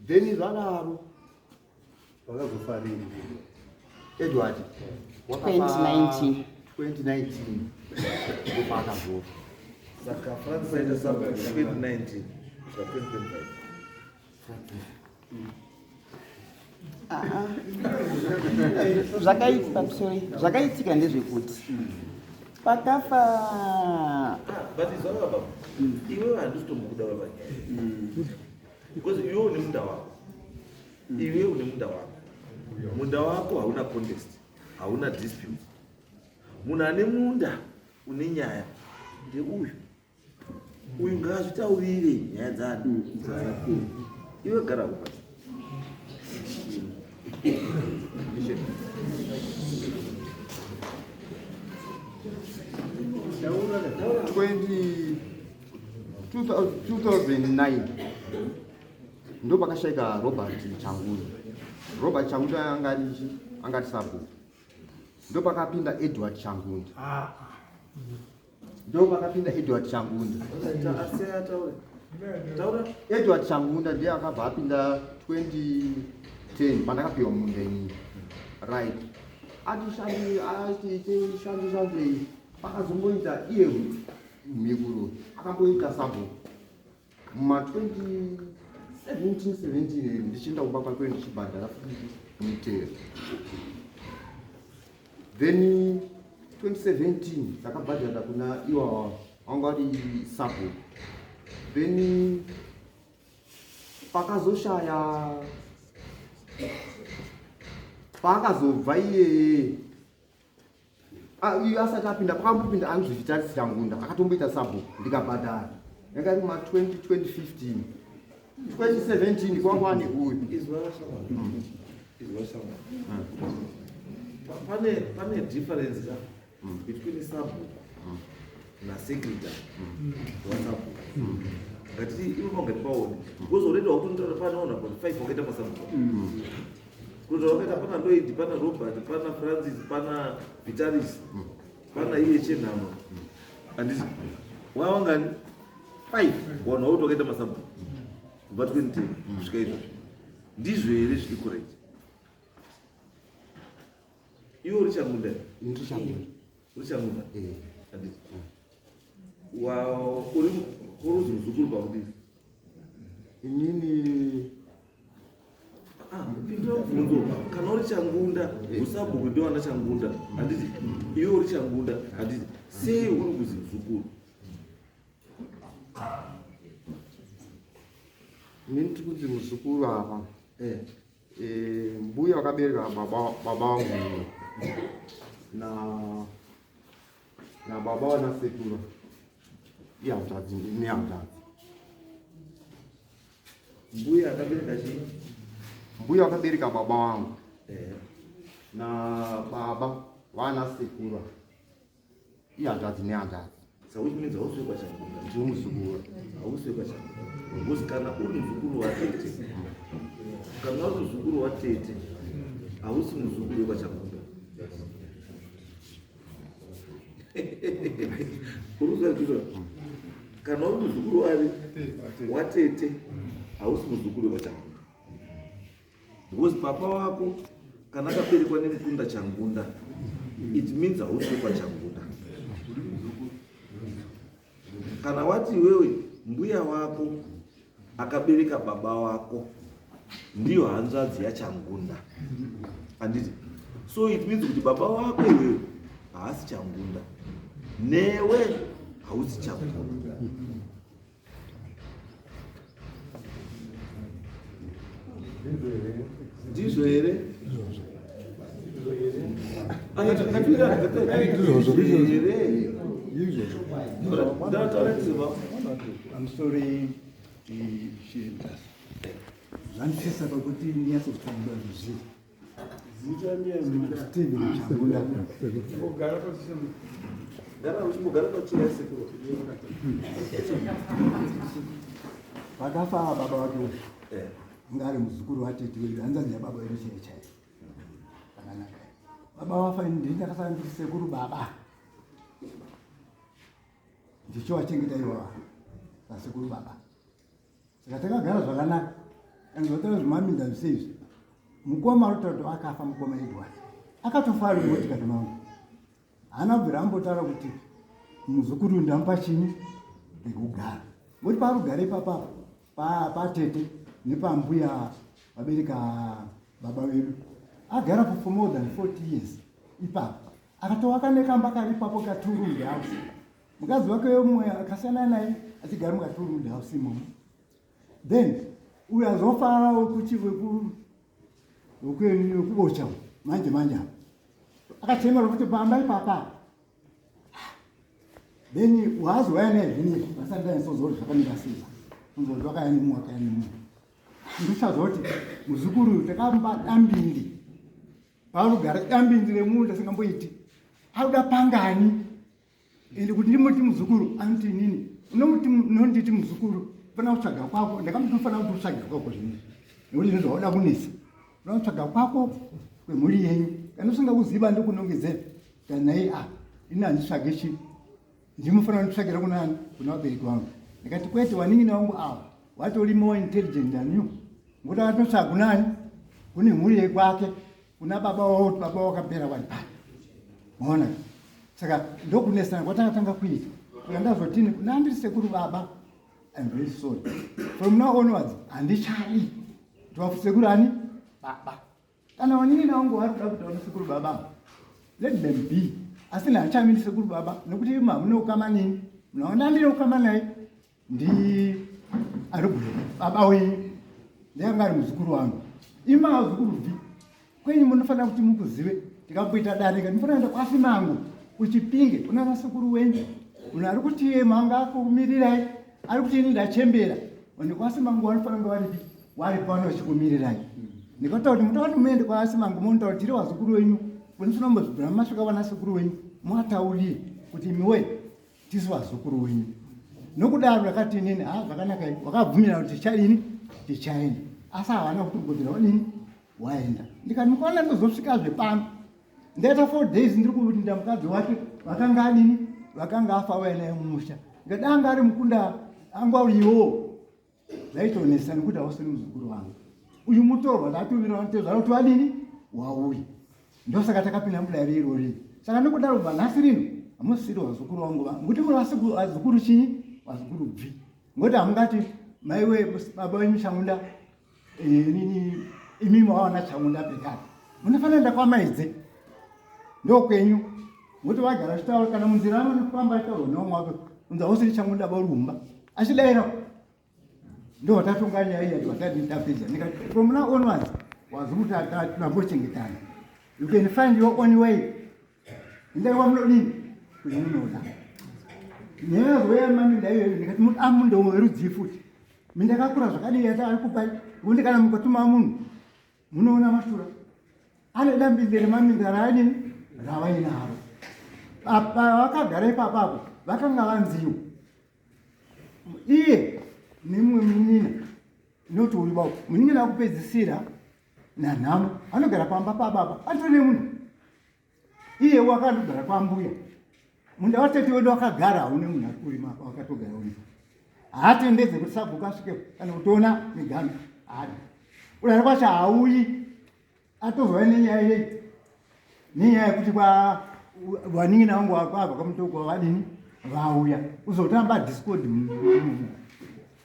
D: Then zvadaro
G: Wakazofa rini?
D: Edward wakafa
H: 2019.
D: 2019 ndopaakazofa.
A: Saka Francis aita sabhuku 2019 kusvika 2025.
H: Ah, zvakaitika, sorry, zvakaitika ndezvekuti pakafa
A: But izvava baba, iwewe handisi kutombokuda baba nyaya, because iwe une munda wako, iwe une munda wako, munda wako hauna contest, hauna dispute. Munhu ane munda une nyaya ndeuyu. Uyu ngaazvitaurire nyaya dzani. Iwe gara kupa.
D: 20 2009 ndo pakashaika Robert Changunda. Robert Changunda anga ari anga ari sabhuku. Ndo pakapinda Edward Changunda, ndo pakapinda Edward Changunda.
A: Asi ataure, taura.
D: Edward Changunda ndiye akabva apinda 2010 pandakapiwa munda inini, right? Ati shandi, ati ite shandi shandei, pakazomboita iye mhikuro akamboita sabhuku muma 2017 17 ndichienda kumba kwake ndichibhadhara futi mitero. Then 2017 takabhadhara kuna iwawa wanga vari sabhuku. Then pakazoshaya, paakazobva iyeye, uyu asati apinda, pakambopinda anzi Vitalis Changunda akatomboita sabhuku, ndikabhadhara. Yanga iri ma 20 2015, 2017 kwakwane uyu.
A: Izwa shamwari, izwa shamwari. Pane difference ka between sabhuku nasecretary wasabhuku. Ngatiti ivo ngatipaone, because already wakutonotaura pane vanhu about five wakaita masabhuku. Kuti wakaita pana Lloyd, pana Robert, pana Francis, pana Vitalis, pana iye Chenhama, handiti wawangani? Five vanhu vakuti wakaita masabhuku kubva 2010 kusvika izvozvi. Ndizvo here zviri correct? Iwe uri Changunda?
D: Ndiri Changunda.
A: Uri Changunda?
D: Eh.
A: Handiti wa uri uruzi muzukuru pakudii?
D: Inini
A: Ah, pindura mubvunzo. Kana uri Changunda, usabhuku ndewana Changunda, handiti? Iwe uri Changunda, handiti? Sei uri kuzi muzukuru?
D: Inini tiri kunzi muzukuru apa.
A: Eh.
D: Mbuya vakabereka baba vangu na nababa vanasekuru ihanzvadzi, nehanzvadzi.
A: Mbuya akabereka chii?
D: Mbuya vakabereka baba vangu na baba vanasekuru ihanzvadzi nehanzvadzi.
A: So which means hausi wekwaChangunda?
D: Ndiri muzukuru.
A: Hausi wekwaChangunda because kana uri muzukuru watete, kana uri muzukuru watete, hausi muzukuru wekwaChangunda. Murikuzwa zviro? Kana uri muzukuru wari watete hausi muzukuru wechangunda. Because papa wako kana akaberekwa nemukunda changunda it means hausi wekwachangunda. Kana wati iwewe mbuya wako akabereka baba wako ndiyo hanzvadzi yachangunda handiti so it means kuti baba wako iwewe haasi changunda newe hausi changunda ndizvo here
G: I'm sorry, zvandisisa pakuti ndinyatsokutambura zvizviri. Steven Changunda.
A: Gara uchimbogara pacheya sekuru.
G: Pakafa baba vake uyu anga ari muzukuru watete wedu, hanzvadzi yababa vedu chaiyo chaiyo. Zvakanaka. Baba vafa, ndini ndakasara ndiri sekuru baba ndichiwachengeta iwawa sasekuru baba. Saka takagara zvakanaka. Kana zvataura zvimaminda zvise izvi, mukoma arikutaura kuti akafa mukoma Edward akatofa ari mumotikari mangu. Haana kubvira ambotaura kuti muzukuru ndamupa chinyi pekugara, ngokuti paarikugara ipapa patete nepambuya vabereka baba vedu agara for more than 40 years ipapo. Akatowaka nekamba kari ipapo ka2 room house. Mukadzi wake umwe akasiyana naye achigara muka2 room house imomo. Then uyo azofara wekuchi wekubocha manje manje apa akachemera kuti pamba ipapa. Then waazouya naye zvinezvi vasati ndanyatsoziva kuti zvakamira sei. Kunzwa kuti wakaya nemumwe, wakaya nemumwe, ndichaziva kuti muzukuru uyu takamba dambindi paanogara, dambindi remunda singamboiti akuda pangani. Ende kuti ndimuti muzukuru, anoti inini unomuti unonditi muzukuru fana kutsvaga kwako. Ndakamuti unofanira kuti utsvage kwako zvinezvi, nekuti zvinhu zvauda kunetsa, unoda kutsvaga kwako kwemhuri yenyu. Kana usingakuziva ndokunongedzera kanai a ini handitsvage chi ndimufanira kunditsvagira kunani, kuna vabereki vangu. Ndikati kwete, wanin'ina wangu ava watori more intelligent than you, ngokuti akatotsvaga kunani, kune mhuri yekwake, kuna baba wavo, kuti baba wakapera vari pai. Maona? Saka ndokunesana kwatakatanga kuita. Saka ndazotini kuna andiri sekuru baba, I'm very sorry, from now onwards handichadi kuti sekuru ani baba. Kana wanin'ina wangu vari kuda kuti vaone sekuru baba, let them be, asi handichamini sekuru baba, nekuti imi hamuna ukama nini. Munhu wandandine ukama naye ndi arigure baba wenyu, ndiyanga ari muzukuru wangu. Imi mazukuru bvi kwenyu munofanira kuti mukuzive. Tikamboita dare, munofanira kuenda kwasimango kuchipinge kuna nasekuru wenyu. Munhu ari kuti iye manga akumirirai ari kuti ini ndachembera, vanhu kwasimango vanofanira kunge varipi, vari pano vachikumirirai. Ndikataura kuti munoda kuti muende kwasimango munotaura tiri vazukuru venyu, munofanira kumbozvibvira masvika vanasekuru wenyu muataurire kuti imiwe tisu vazukuru wenyu. Nokudaro ndakati inini ha zvakanaka, wakabvumira kuti tichadini, tichaenda, asi havana kutombobvira vadini waenda. Ndikati mukaona ndozosvikazve pano, ndaita 4 days ndiri kurinda mukadzi wake vakanga adini, vakanga afa auya naye mumusha. Ndikati anga ari mukunda anga uriwo zvaitonesa, nekuti hausiri muzukuru wangu uyu, mutorwa. Ndatumira vanotezvara kuti vadini wauya. Ndosaka takapinda mudare irori. Saka nokudaro kubva nhasi rino hamusisiri vazukuru vangu va ngokuti muri vazukuru chinyi, vazukuru bvi, ngokuti hamungati maiwe baba venyu Changunda, nini imimi wawana Changunda pekare, munofanira enda kwamaidze ndokwenyu, ngokuti vagara vachitaura kana munzira vanofamba achitaurwa nevamwe wake unzi hausiri Changunda barumba achidayira. Ndo vatatonga nyaya iya vatati tapedza. Ndikati from now onwards wazukuru tambochengetana, you can find your own way, endai kwamunodini kwemunoda. Nyaya yazoya maminda iyoyo, ndikati amunda werudzii futi, minda yakakura zvakadii yati ari kupai? Ngokuti kana mukatuma munhu munoona mashura ane dambinde remaminda raadini ravainaro. Apa vakagara ipapapo vakanga vanziwo iye nemumwe munin'ina, inoti uyu baba munin'ina akupedzisira nanhamo anogara pamba pababa atori nemunhu, iye wakandogara kwambuya. Munda watete wedu wakagara haune munhu ari kurima wakatogara uripo. Haatendedze kuti sabhuku asvike kana kutoona miganhu haadi. Kudaro kwacho haauyi atozova nenyaya yei nenyaya yekuti kwa vanin'ina vangu vakwabva kwamutoko vadini vauya kuzotamba discord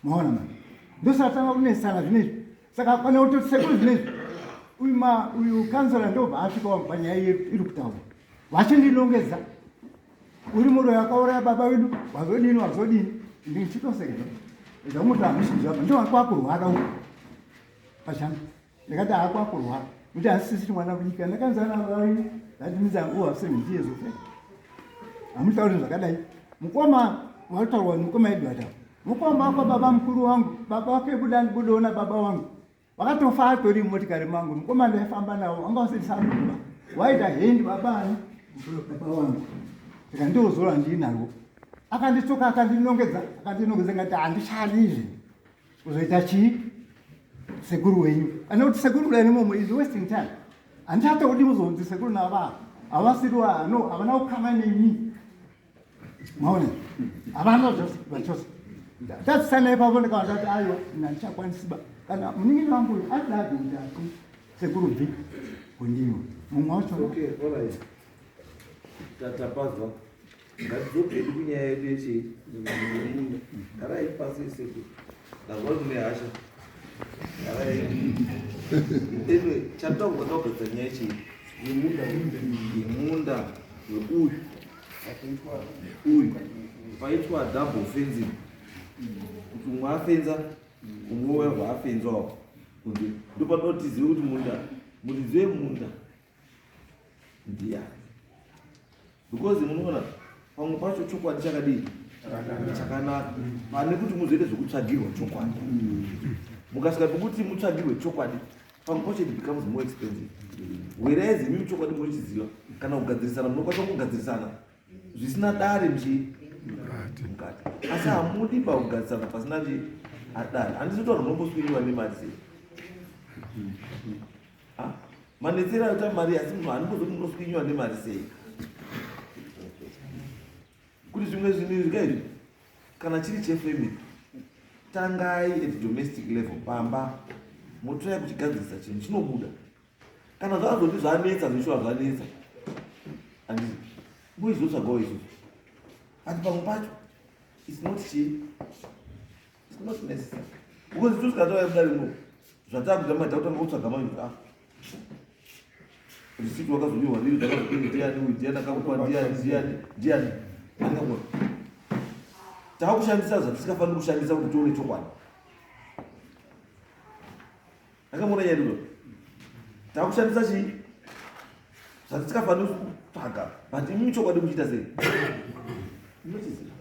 G: maona ma ndosatanga kunesana zvinezvi saka kana kutoti sekuru zvinezvi uyu ma uyu kansela ndobva asvika panyaya iri kutaura vachindinongedza uri muroyi akauraya baba vedu wazodini wazodini ndichitosekeza zvamuti hamusi zvapa ndowakwakurwara uku pachana ndakati haakwakurwara kuti hasisiri mwana kunyika ndakanzana vai that means I'm over 70 years of age hamutauri zvakadai mukoma wataurwa mukoma Edward ava mukoma wako baba mukuru wangu baba wake buda budoona baba wangu vakatofa atori mumotikari mangu mukoma ndaifamba navo wanga usiri samuba waita hendi baba ani baba wangu saka ndozora ndiinarwo akandituka akandinongedza akandinongedza ngati handichadi izvi kuzoita chii sekuru wenyu ane kuti sekuru kudai nemomo is wasting time handichatodi kuzonzi sekuru nava havasiri no havana kukama nemi maona havana zvachose tatsisana ipapo ndikaona tati aiwa ini handichakwanisiba kana munin'ina wangu uyu adadi kuti ati sekuru bvi kundiwa mumwe wacho
A: okay, all right. Tatapazwa. Ngatidzokei kunyaya yedu yechii yemunda. Garai pasi sekuru. Ndazwa kuti mune hasha. Garai. Anyway, chatauka taugadzira nyaya yechii? Yemunda. Yemunda weuyu. Uyu. Paitwa double fencing. Kuti umwe afenza, umwe wabva afenzawo. Kunze. Ndopanoda tizive kuti munda, muridzi wemunda ndiyani because munoona pamwe pacho chokwadi chakadii chakanaka pane kuti muzoite zvekutsvagirwa chokwadi mukasvika pekuti mutsvagirwe chokwadi pamwe pacho it becomes more expensive whereas imimi chokwadi munochiziva kana kugadzirisana munokwanisa kugadzirisana zvisina dare muchii mukati asi hamudi pakugadzirisana pasina chii adare handisi kutaura munomboswiriwa nemari sei Ah, manetsero aita mari asi munhu handimbozoti munoswinyiwa nemari sei kuti zvimwe zvinhu izvi kaizvi kana chiri chefamily tangai at domestic level pamba motoya kuchigadzirisa chinhu chinobuda kana zvazoti zvanetsa zvishuwa zvanetsa andii muizotsvagawo izvozvo but pamwe pacho its not chii It's not necessary. Because isusu tikatauya kudari muno zvatakuita manje takutanga kutsvaga manje ah. Receipt wakazonyorwa ndiri ndakazodini ndiani uyu ndiani akakupa ndiani ndiani ndiani akakupa. Takushandisa zvatisikafaniri kushandisa kuti tione chokwadi. Akamuona nyaya ndo. Takushandisa chii? Zvatisikafaniri kutsvaga. But imi chokwadi muchiita sei? Munochiziva.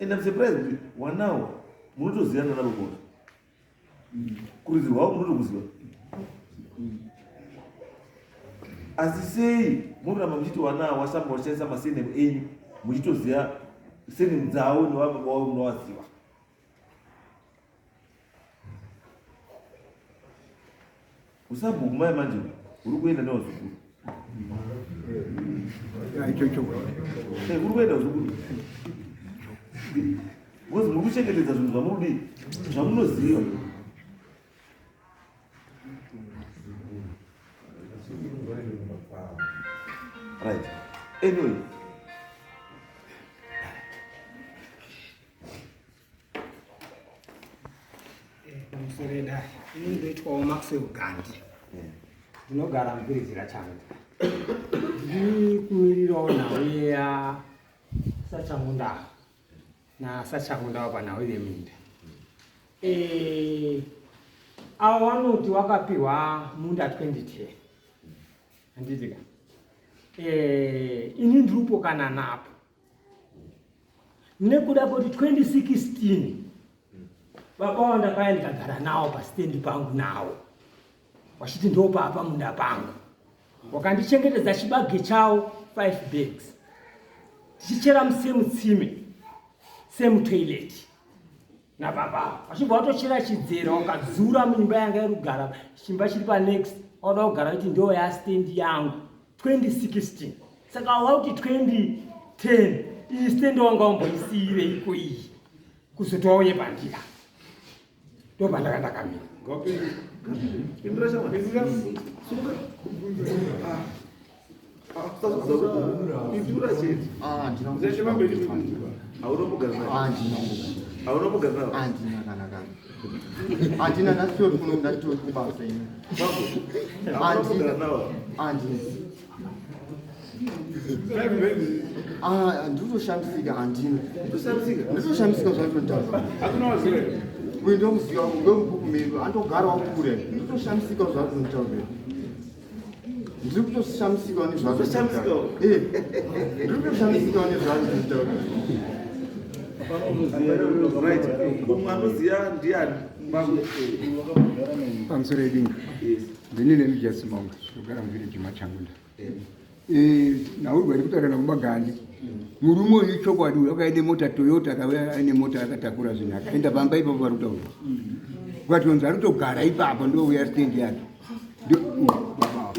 A: And I'm surprised kuti wanawo munotoziyana navo bota. Kurudzi rwavo munotokuziva. Asi sei munoramba muchiti wanawo wasamba wachishandisa masenemu enyu muchitoziva senemu dzavo nevababa wavo munovaziva. Usabhuku mai manje uri kuenda nevazukuru. Eh, uri kuenda vazukuru. Because muri kuchengetedza zvinhu zvamurudii zvamunoziva. Right. Anyway.
I: Pamusoro edare ini ndoitwawo Maxwell Gandi ndinogara mubiridzira changu ndiri kumirirawo nhau yasachangundawo nasachangundawo panhau yeminda eh, avo vanoti wakapiwa munda 2010 handitika eh, ini ndiripo kana napo nekuda kwekuti 2016 baba wavo ndakauya ndikagara nawo pasitendi pangu nawo wachiti ndopapa munda pangu wakandichengetedza chibage chawo 5 bags tichichera musemu tsime same toilet nababa vachibva vatochera chidzera wakadzura munyumba yanga iri kugara chimba chiri panext wauda kugara kuti ndo yastendi yangu 2016. Saka wauti 2010 iyi stand wanga wamboisiireiko iyi kuzoti wauye pandira ndopandaka ndakamira.
D: Handina nasitori kuno ndatori kubasa ini. Handina. Ah, ndinotoshamisika handina. Ndinotoshamisika zvaitotaura. Uyu ndomuziva ndomubhuku medu andogarawo kure. Ndinotoshamisika zvaitotaura. Ndiri kutoshamisika nezvaitotaura. Eh. Ndiri kutoshamisika nezvaitotaura.
A: Right. Umwe anoziva ndiani?
J: Pamusoro yedinga. Ndini Lemijas Monga, ndogara muvillage maChangunda. Eh, nhaurwa iri kutaura naBaba Murume uyu chokwadi uyu akaenda mota Toyota akauya aine mota akatakura zvinhu akaenda pamba ipapo vari kutaura. Ukatonzi ari kutogara ipapo ndouya stand yake. Baba.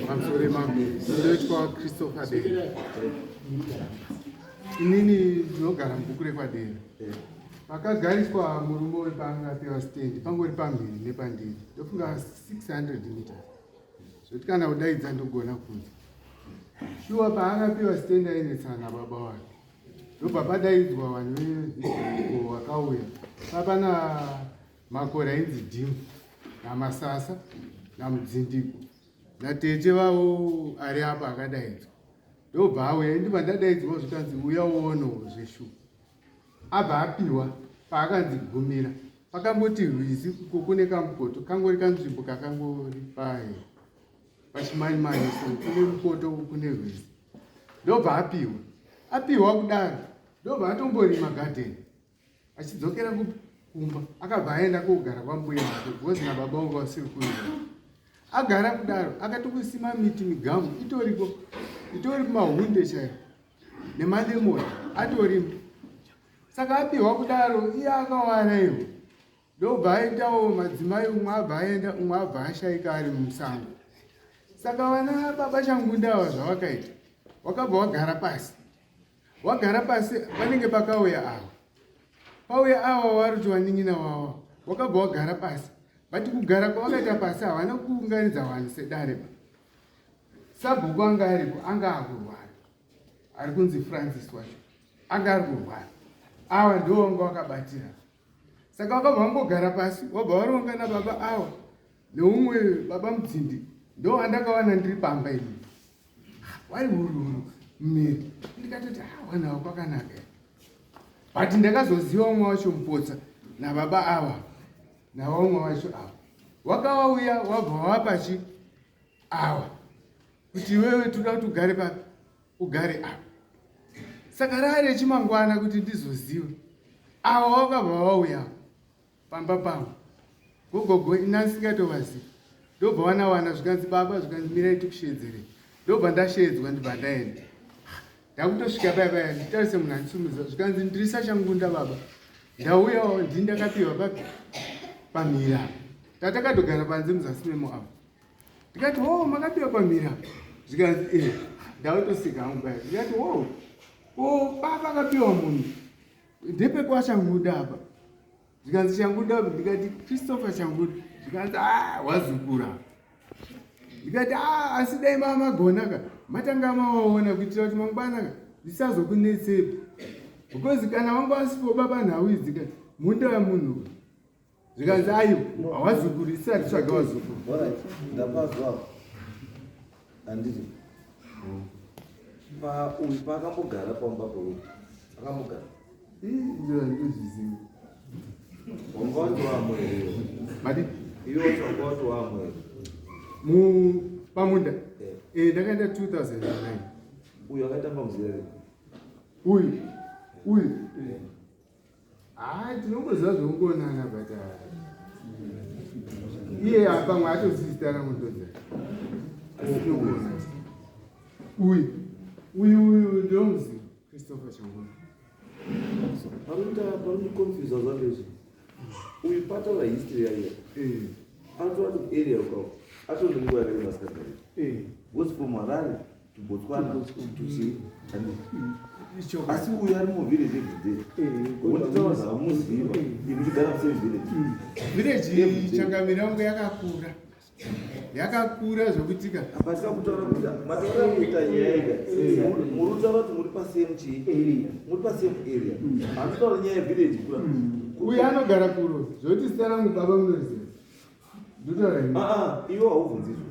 K: Pamusoro mambo, ndinoitwa Christopher Dera. Inini ndinogara mubhuku rekwaDera. Pakagariswa murume wepaanga apiwa stand pangori pamhiri nepandiri, ndofunga 600 meters. Zvoti kana kudaidza ndogona kunzwa. Shuwa paakapiwa stand ainetsana nababa wake. Ndobva padaidzwa vanhu veVisco vakauya. Papana makore ainzi Dhimu naMasasa naMudzindiko natete vavo ari apa akadaidzwa. Ndobva auya, ndibva ndadaidzwa zvikanzi uya uonewo zveshuwa. Abva apiwa paakanzi gumira pakamboti rwizi uko kune kamukoto kangori kanzvimbo kakangori paye pachimanyimani so kune mukoto kune rwizi. Ndobva apiwa, apiwa kudaro ndobva atomborima gadheni achidzokera kumba akabva aenda kogara kwambuya wake because nababa vangu vasiri kuita. Agara kudaro akatongosima miti migamu itoriko itori kumahunde chaiyo nemalemoni atorimo. Saka apiwa kudaro iye akawaraiwa ndobva aitawo madzimai umwe abva aenda umwe abva ashaika ari musango. Saka vana baba Changunda ava zvavakaita wakabva wagara pasi, wagara pasi panenge pakauya ava pauya ava vari kuti vanin'ina wavo wakabva wagara pasi, but kugara kwavakaita pasi havana kuunganidza vanhu sedare ba. Sabhuku anga aripo anga akurwara ari kunzi Francis wacho anga ari kurwara, ava ndivo vanga vakabatira. Saka vakabva vangogara pasi wabva varonga nababa ava neumwe baba Mudzindi ndo vandakawana ndiri pamba ini wari hururu mumiri ndikatoti wanawo kwakanaka, but ndakazoziva umwe wacho Mupotsa nababa ava navaumwe wacho ava wakavauya wabva wavapachi ava kuti iwewe toda kuti ugare papi ugare apa. Saka rari rechimangwana kuti ndizozive ava wakabva vauya pamba pangu gogogo inasingatovazivi ndobva wanawana zvikanzi baba zvikanzi mirai tikushedzere ndobva ndashedzwa ndibva ndaenda ndakutosvika paya paya nditarise munhu andisumudza zvikanzi ndiri saChangunda baba ndauyawo ndini ndakapiwa papi pamhiri apa tatakatogara panze muzasi memo apo ndikati wo makapiwa pamhiri apa zvikanzi e ndautosika hangu paya ndikati wo o baba akapiwa munhu ndepekwaChangunda apa zvikanzi Changunda apa ndikati Christopher Changunda zvikanzi a wazukura ndikati a asi dai mamagona ka matanga mawaona kuitira kuti mangwana ka zvisazokunetsepi because kana wanga wasipo baba nhau idzi ka munda wemunhu zvikanzi ayo hawazukuri isati tsvaga wazukuru.
A: Alright, ndapazwa handiti pa uyu paakambogara pamba peuyu akambogara
K: ndozviziva
A: wanga wati wamwe here
K: mati
A: iwe wacho wanga wati wamwe here
K: pamunda ndakaenda 2009.
A: Uyu akaitanga muzera here?
K: Uyu uyu tinongoziva zvokungonana but iye pamwe atozivi zita rangu ndodza asi tinongoona uyu uyu uyu ndomuziva Christopher Changunda.
A: Parikuita parikuconfusa zvangu izvi. Uyu pataura history yake. Anotora kuti area uko. Atori nguva yakareba asikagari. Goes from Harare to Botswana to chii. Asi uyu ari muvillage every day. Wonditaura zvakamuziva. Imi muchigara musame village.
K: Village changamire yangu yakakura. Yakakura zvokutika.
A: Pasina kutaura kuti mataura kuita nyaya ega. Muri kutaura kuti muri pasame chii? Muri pasame area. Anotaura nyaya yevillage kura.
K: Uyu anogara kuro. Zvoti zita rangu baba munoriziva. Ndotaura ini.
A: Ah ah, iwe haubvunziswi.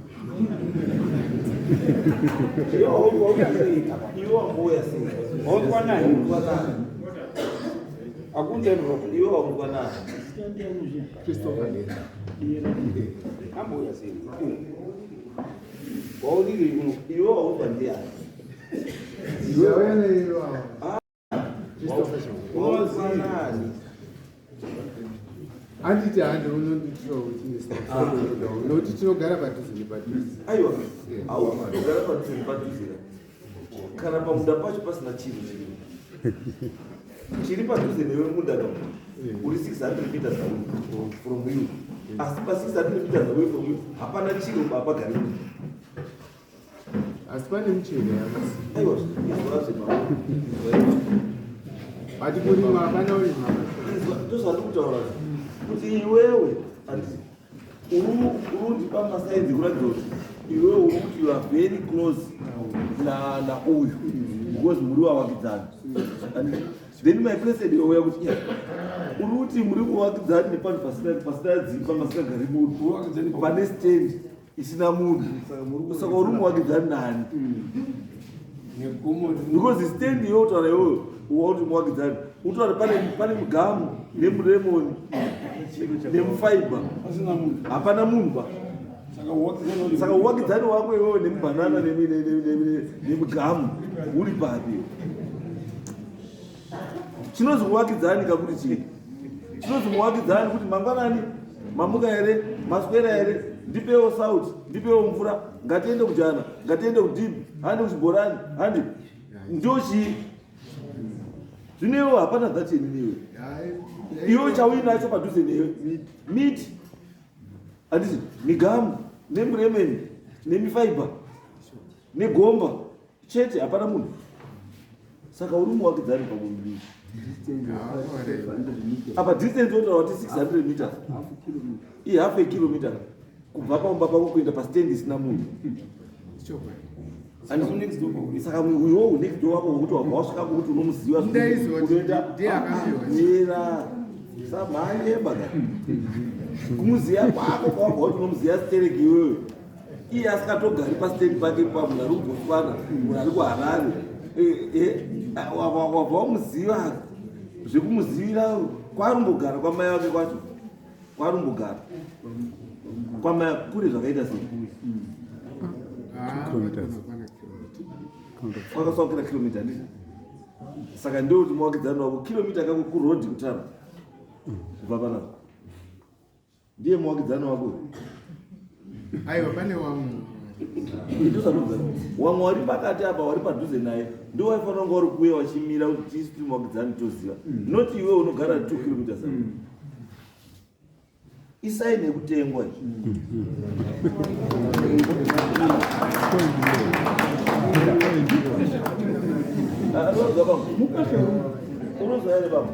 A: Iwe haubvunziswi. Iwe wambouya sei?
E: Waungwa nani?
A: Waungwa nani?
E: Akunze roko.
A: Iwe waungwa nani?
K: Christopher Dera.
E: Ambouya sei? Wauriri kuno.
A: Iwe waungwa ndiani?
K: Ndauya neiwawa. Christopher Shangwa.
A: Waungwa nani?
K: Handiti hande unonditirawo nokuti tinogara padhuze nepadhuze.
A: Aiwa, haugara padhuze nepadhuze ka. Kana pamunda pacho pasina chinhu chiripo. Chiri padhuze newe munda ka uri 600 meters away from you. Asi pa 600 meters away from you hapana chiro pagari munhu.
K: Asi pane michero yakasi.
A: Aiwa, izwa zvema.
K: But kurima hapana urima.
A: Izwa ndozvandiri kutaura kuti iwewe handiti uri kundipa masainzi kuratidza kuti iwewe uri kuti you are very close na nauyu because muri wavakidzani. Handiti? Then my president wauya kuti yeah, uri kuti muri kuvakidzani nepanhu pasina pasina dzimba pasingagari munhu pane stand isina munhu saka uri muvakidzani nani? Because stand iyoyo utaura iyoyo wakuti muvakidzani utaura pane pane mugamu nemuremoni nemufaiba hapana munhu ba. Saka uvakidzani wako iwewe nemubhanana nemugamu uri papi? Chinonzi muvakidzani kakuti chii? Chinonzi muvakidzani kuti mangwanani mamuka here, maswera here, ndipewo sauti, ndipewo mvura, ngatiende kujana, ngatiende kudhibhi, handi kuchibhorani, handi ndio chii? Zvino iwewe hapana that ininiwe. Iwe chauinacho padhuze newe miti handiti migamu nemuremeni nemifaibha negomba chete, hapana munhu. Saka uri muwakidzani pamuviri apa distance wotaura kuti 600 meters ihalf a kilometer kubva pamba pako kuenda pastand isina munhu. Saka uyowo next door wako wekuti wabva wasvika kuti unomuziva
K: Ndaiziva kuti
A: unoenda
K: ndiye akapiwa.
A: mira samhanye baka kumuziva kwako kwawabva kuti unomuziva stereki iwewe iye asikatogari pastand pake pa munhu ari kuBotswana munhu ari kuHarare wabva wamuziva zvekumuzivira kwarumbogara kwamai vake kwacho kwarumbogara kwamai kure zvakaita sei
B: Kilometers.
A: kwakasaukira kilomita handiti saka ndouti muwakidzani wako kilomita kako kurodhi kutara kubva panapa ndiye muwakidzani wako.
K: Aiwa, pane wamwe.
A: Ndozvanobva wamwe wari pakati apa wari padhuze naye ndo waifanira kunge uri kuuya wachimira kuti tisu tiri muwakidzani toziva, not iwe unogara 2 kilometers away. Isaini yekutengwa izvi. Unozwa baba, unozwa here baba?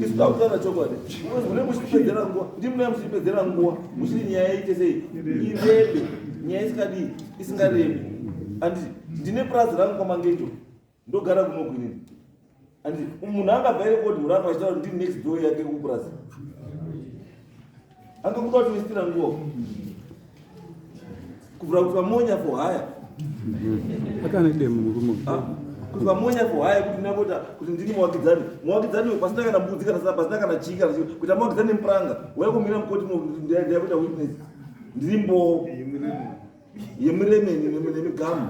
A: Isu takutaura chokwadi because mune muchipedzera nguva, ndimune muchipedzera nguva muchiri nyaya iite sei irebe, nyaya isikadii isingarebi. Anditi ndine purazi rangu kwaMangejo, ndogara kunoku inini. Anditi munhu angabva here koti murapa achitaura kuti ndini next door yake kupurazi? Angakuda kuti nguva kuvhura kuti vamonya for hire.
B: Akane demo murume.
A: Kuti vamonya for hire kuti ndinapota kuti ndini muwakidzani muwakidzani pasina kana mbudzi kana pasina pasina kana chii kana chii kuti muwakidzani nemupuranga waya kumira mukoti ndakuita witness ndiri mboo yemuremeni nemigamu.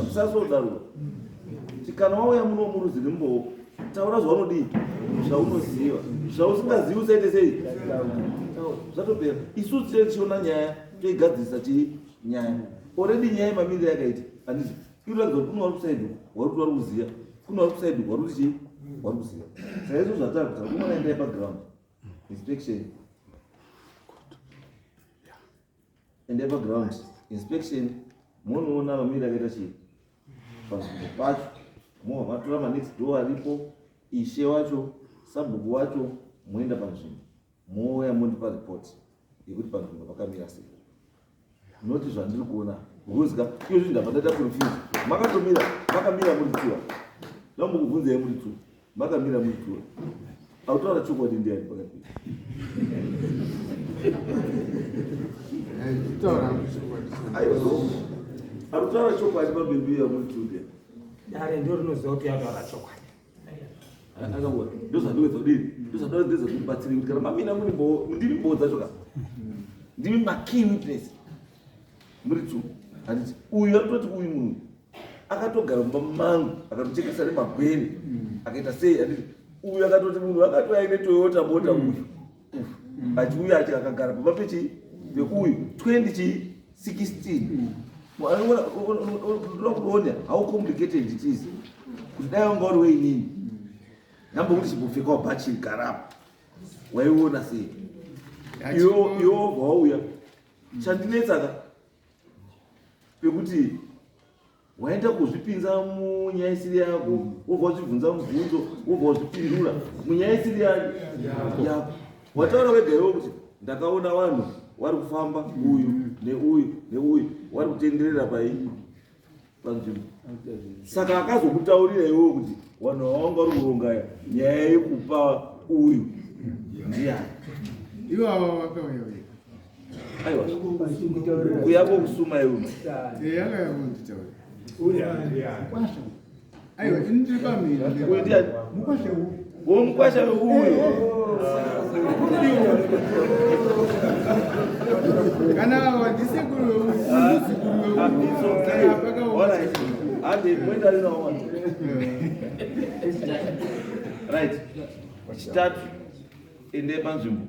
A: Musasodaro. Kana wauya muno muruzi nembowo, taura zvaunodii, zvaunoziva. Zvausingazivi usaite sei, zvatopera. Isusu tine tichiona nyaya toigadzirisa chii nyaya already nyaya yemamiriro yakaita handiti. Inoratidza kuti kune vari kusaidi uku wari kuti vari kuziva, kune vari kusaidi uku wari kuti chii wari kuziva. Saka izvo zvatakuta kumwana endai paground inspection, endai paground inspection monoona mamiriro akaita chii panzvimbo pacho, mobva matora manext door aripo, ishe wacho, sabhuku wacho, moenda panzvimbo mouya mondipa report yekuti panzvimbo pakamira sei, noti zvandiri kuona because ka iyo zvinhu ndabva ndaita confuse. Makatomira, makamira muri two, ndambokubvunzai muri two, makamira muri two, autaura chokwadi ndiani pakati? Arikutaura chokwadi pamberi muri two ndiani?
I: Dare ndo rinoziva kuti yataura chokwadi.
A: Akangoti ndozvandiwedza kudini, ndozvandiwedza kuti kuti kana mamina muri mboo, ndimi mboo dzacho ka, ndimi makey witness muri two, handiti? Uyu atoti uyu munhu akatogara mumba mangu akatochekesa nemagwere akaita sei, handiti? Uyu akatoti munhu akatouya aine Toyota mota, uyu achiuya achi akagara pamba pechi peuyu 20 chi 16. Unoda kuona how complicated it is kuti dai wanga uri weinini ndambokuti chimbopfekawo bhachi garapo, waiona sei? Iwe wobva wauya. Chandinetsa ka pekuti waenda kuzvipinza munyaya isiri yako, wobva wazvibvunza mubvunzo, wobva wazvipindura munyaya isiri yako. Wataura wega iwe kuti ndakaona vanhu vari kufamba, uyu neuyu neuyu, vari kutenderera pai panzvimbo. Saka akazokutaurira iwewe kuti vanhu vavanga vari kuronga nyaya yekupa uyu ndiani?
K: Ivava vakauya vega.
A: Aiwa, kuyako kusuma iwe.
K: Yakauya kunditaurira. Aiwa, ini ndiri pamhiri.
A: Uyu ndiani? Wo mukwasha uyu.
K: Kana ava ndisekuru weuyu, muzukuru.
A: It's okay. Alright. Hande, mwenda rinaona. Right. Chitatu, ende panzvimbo.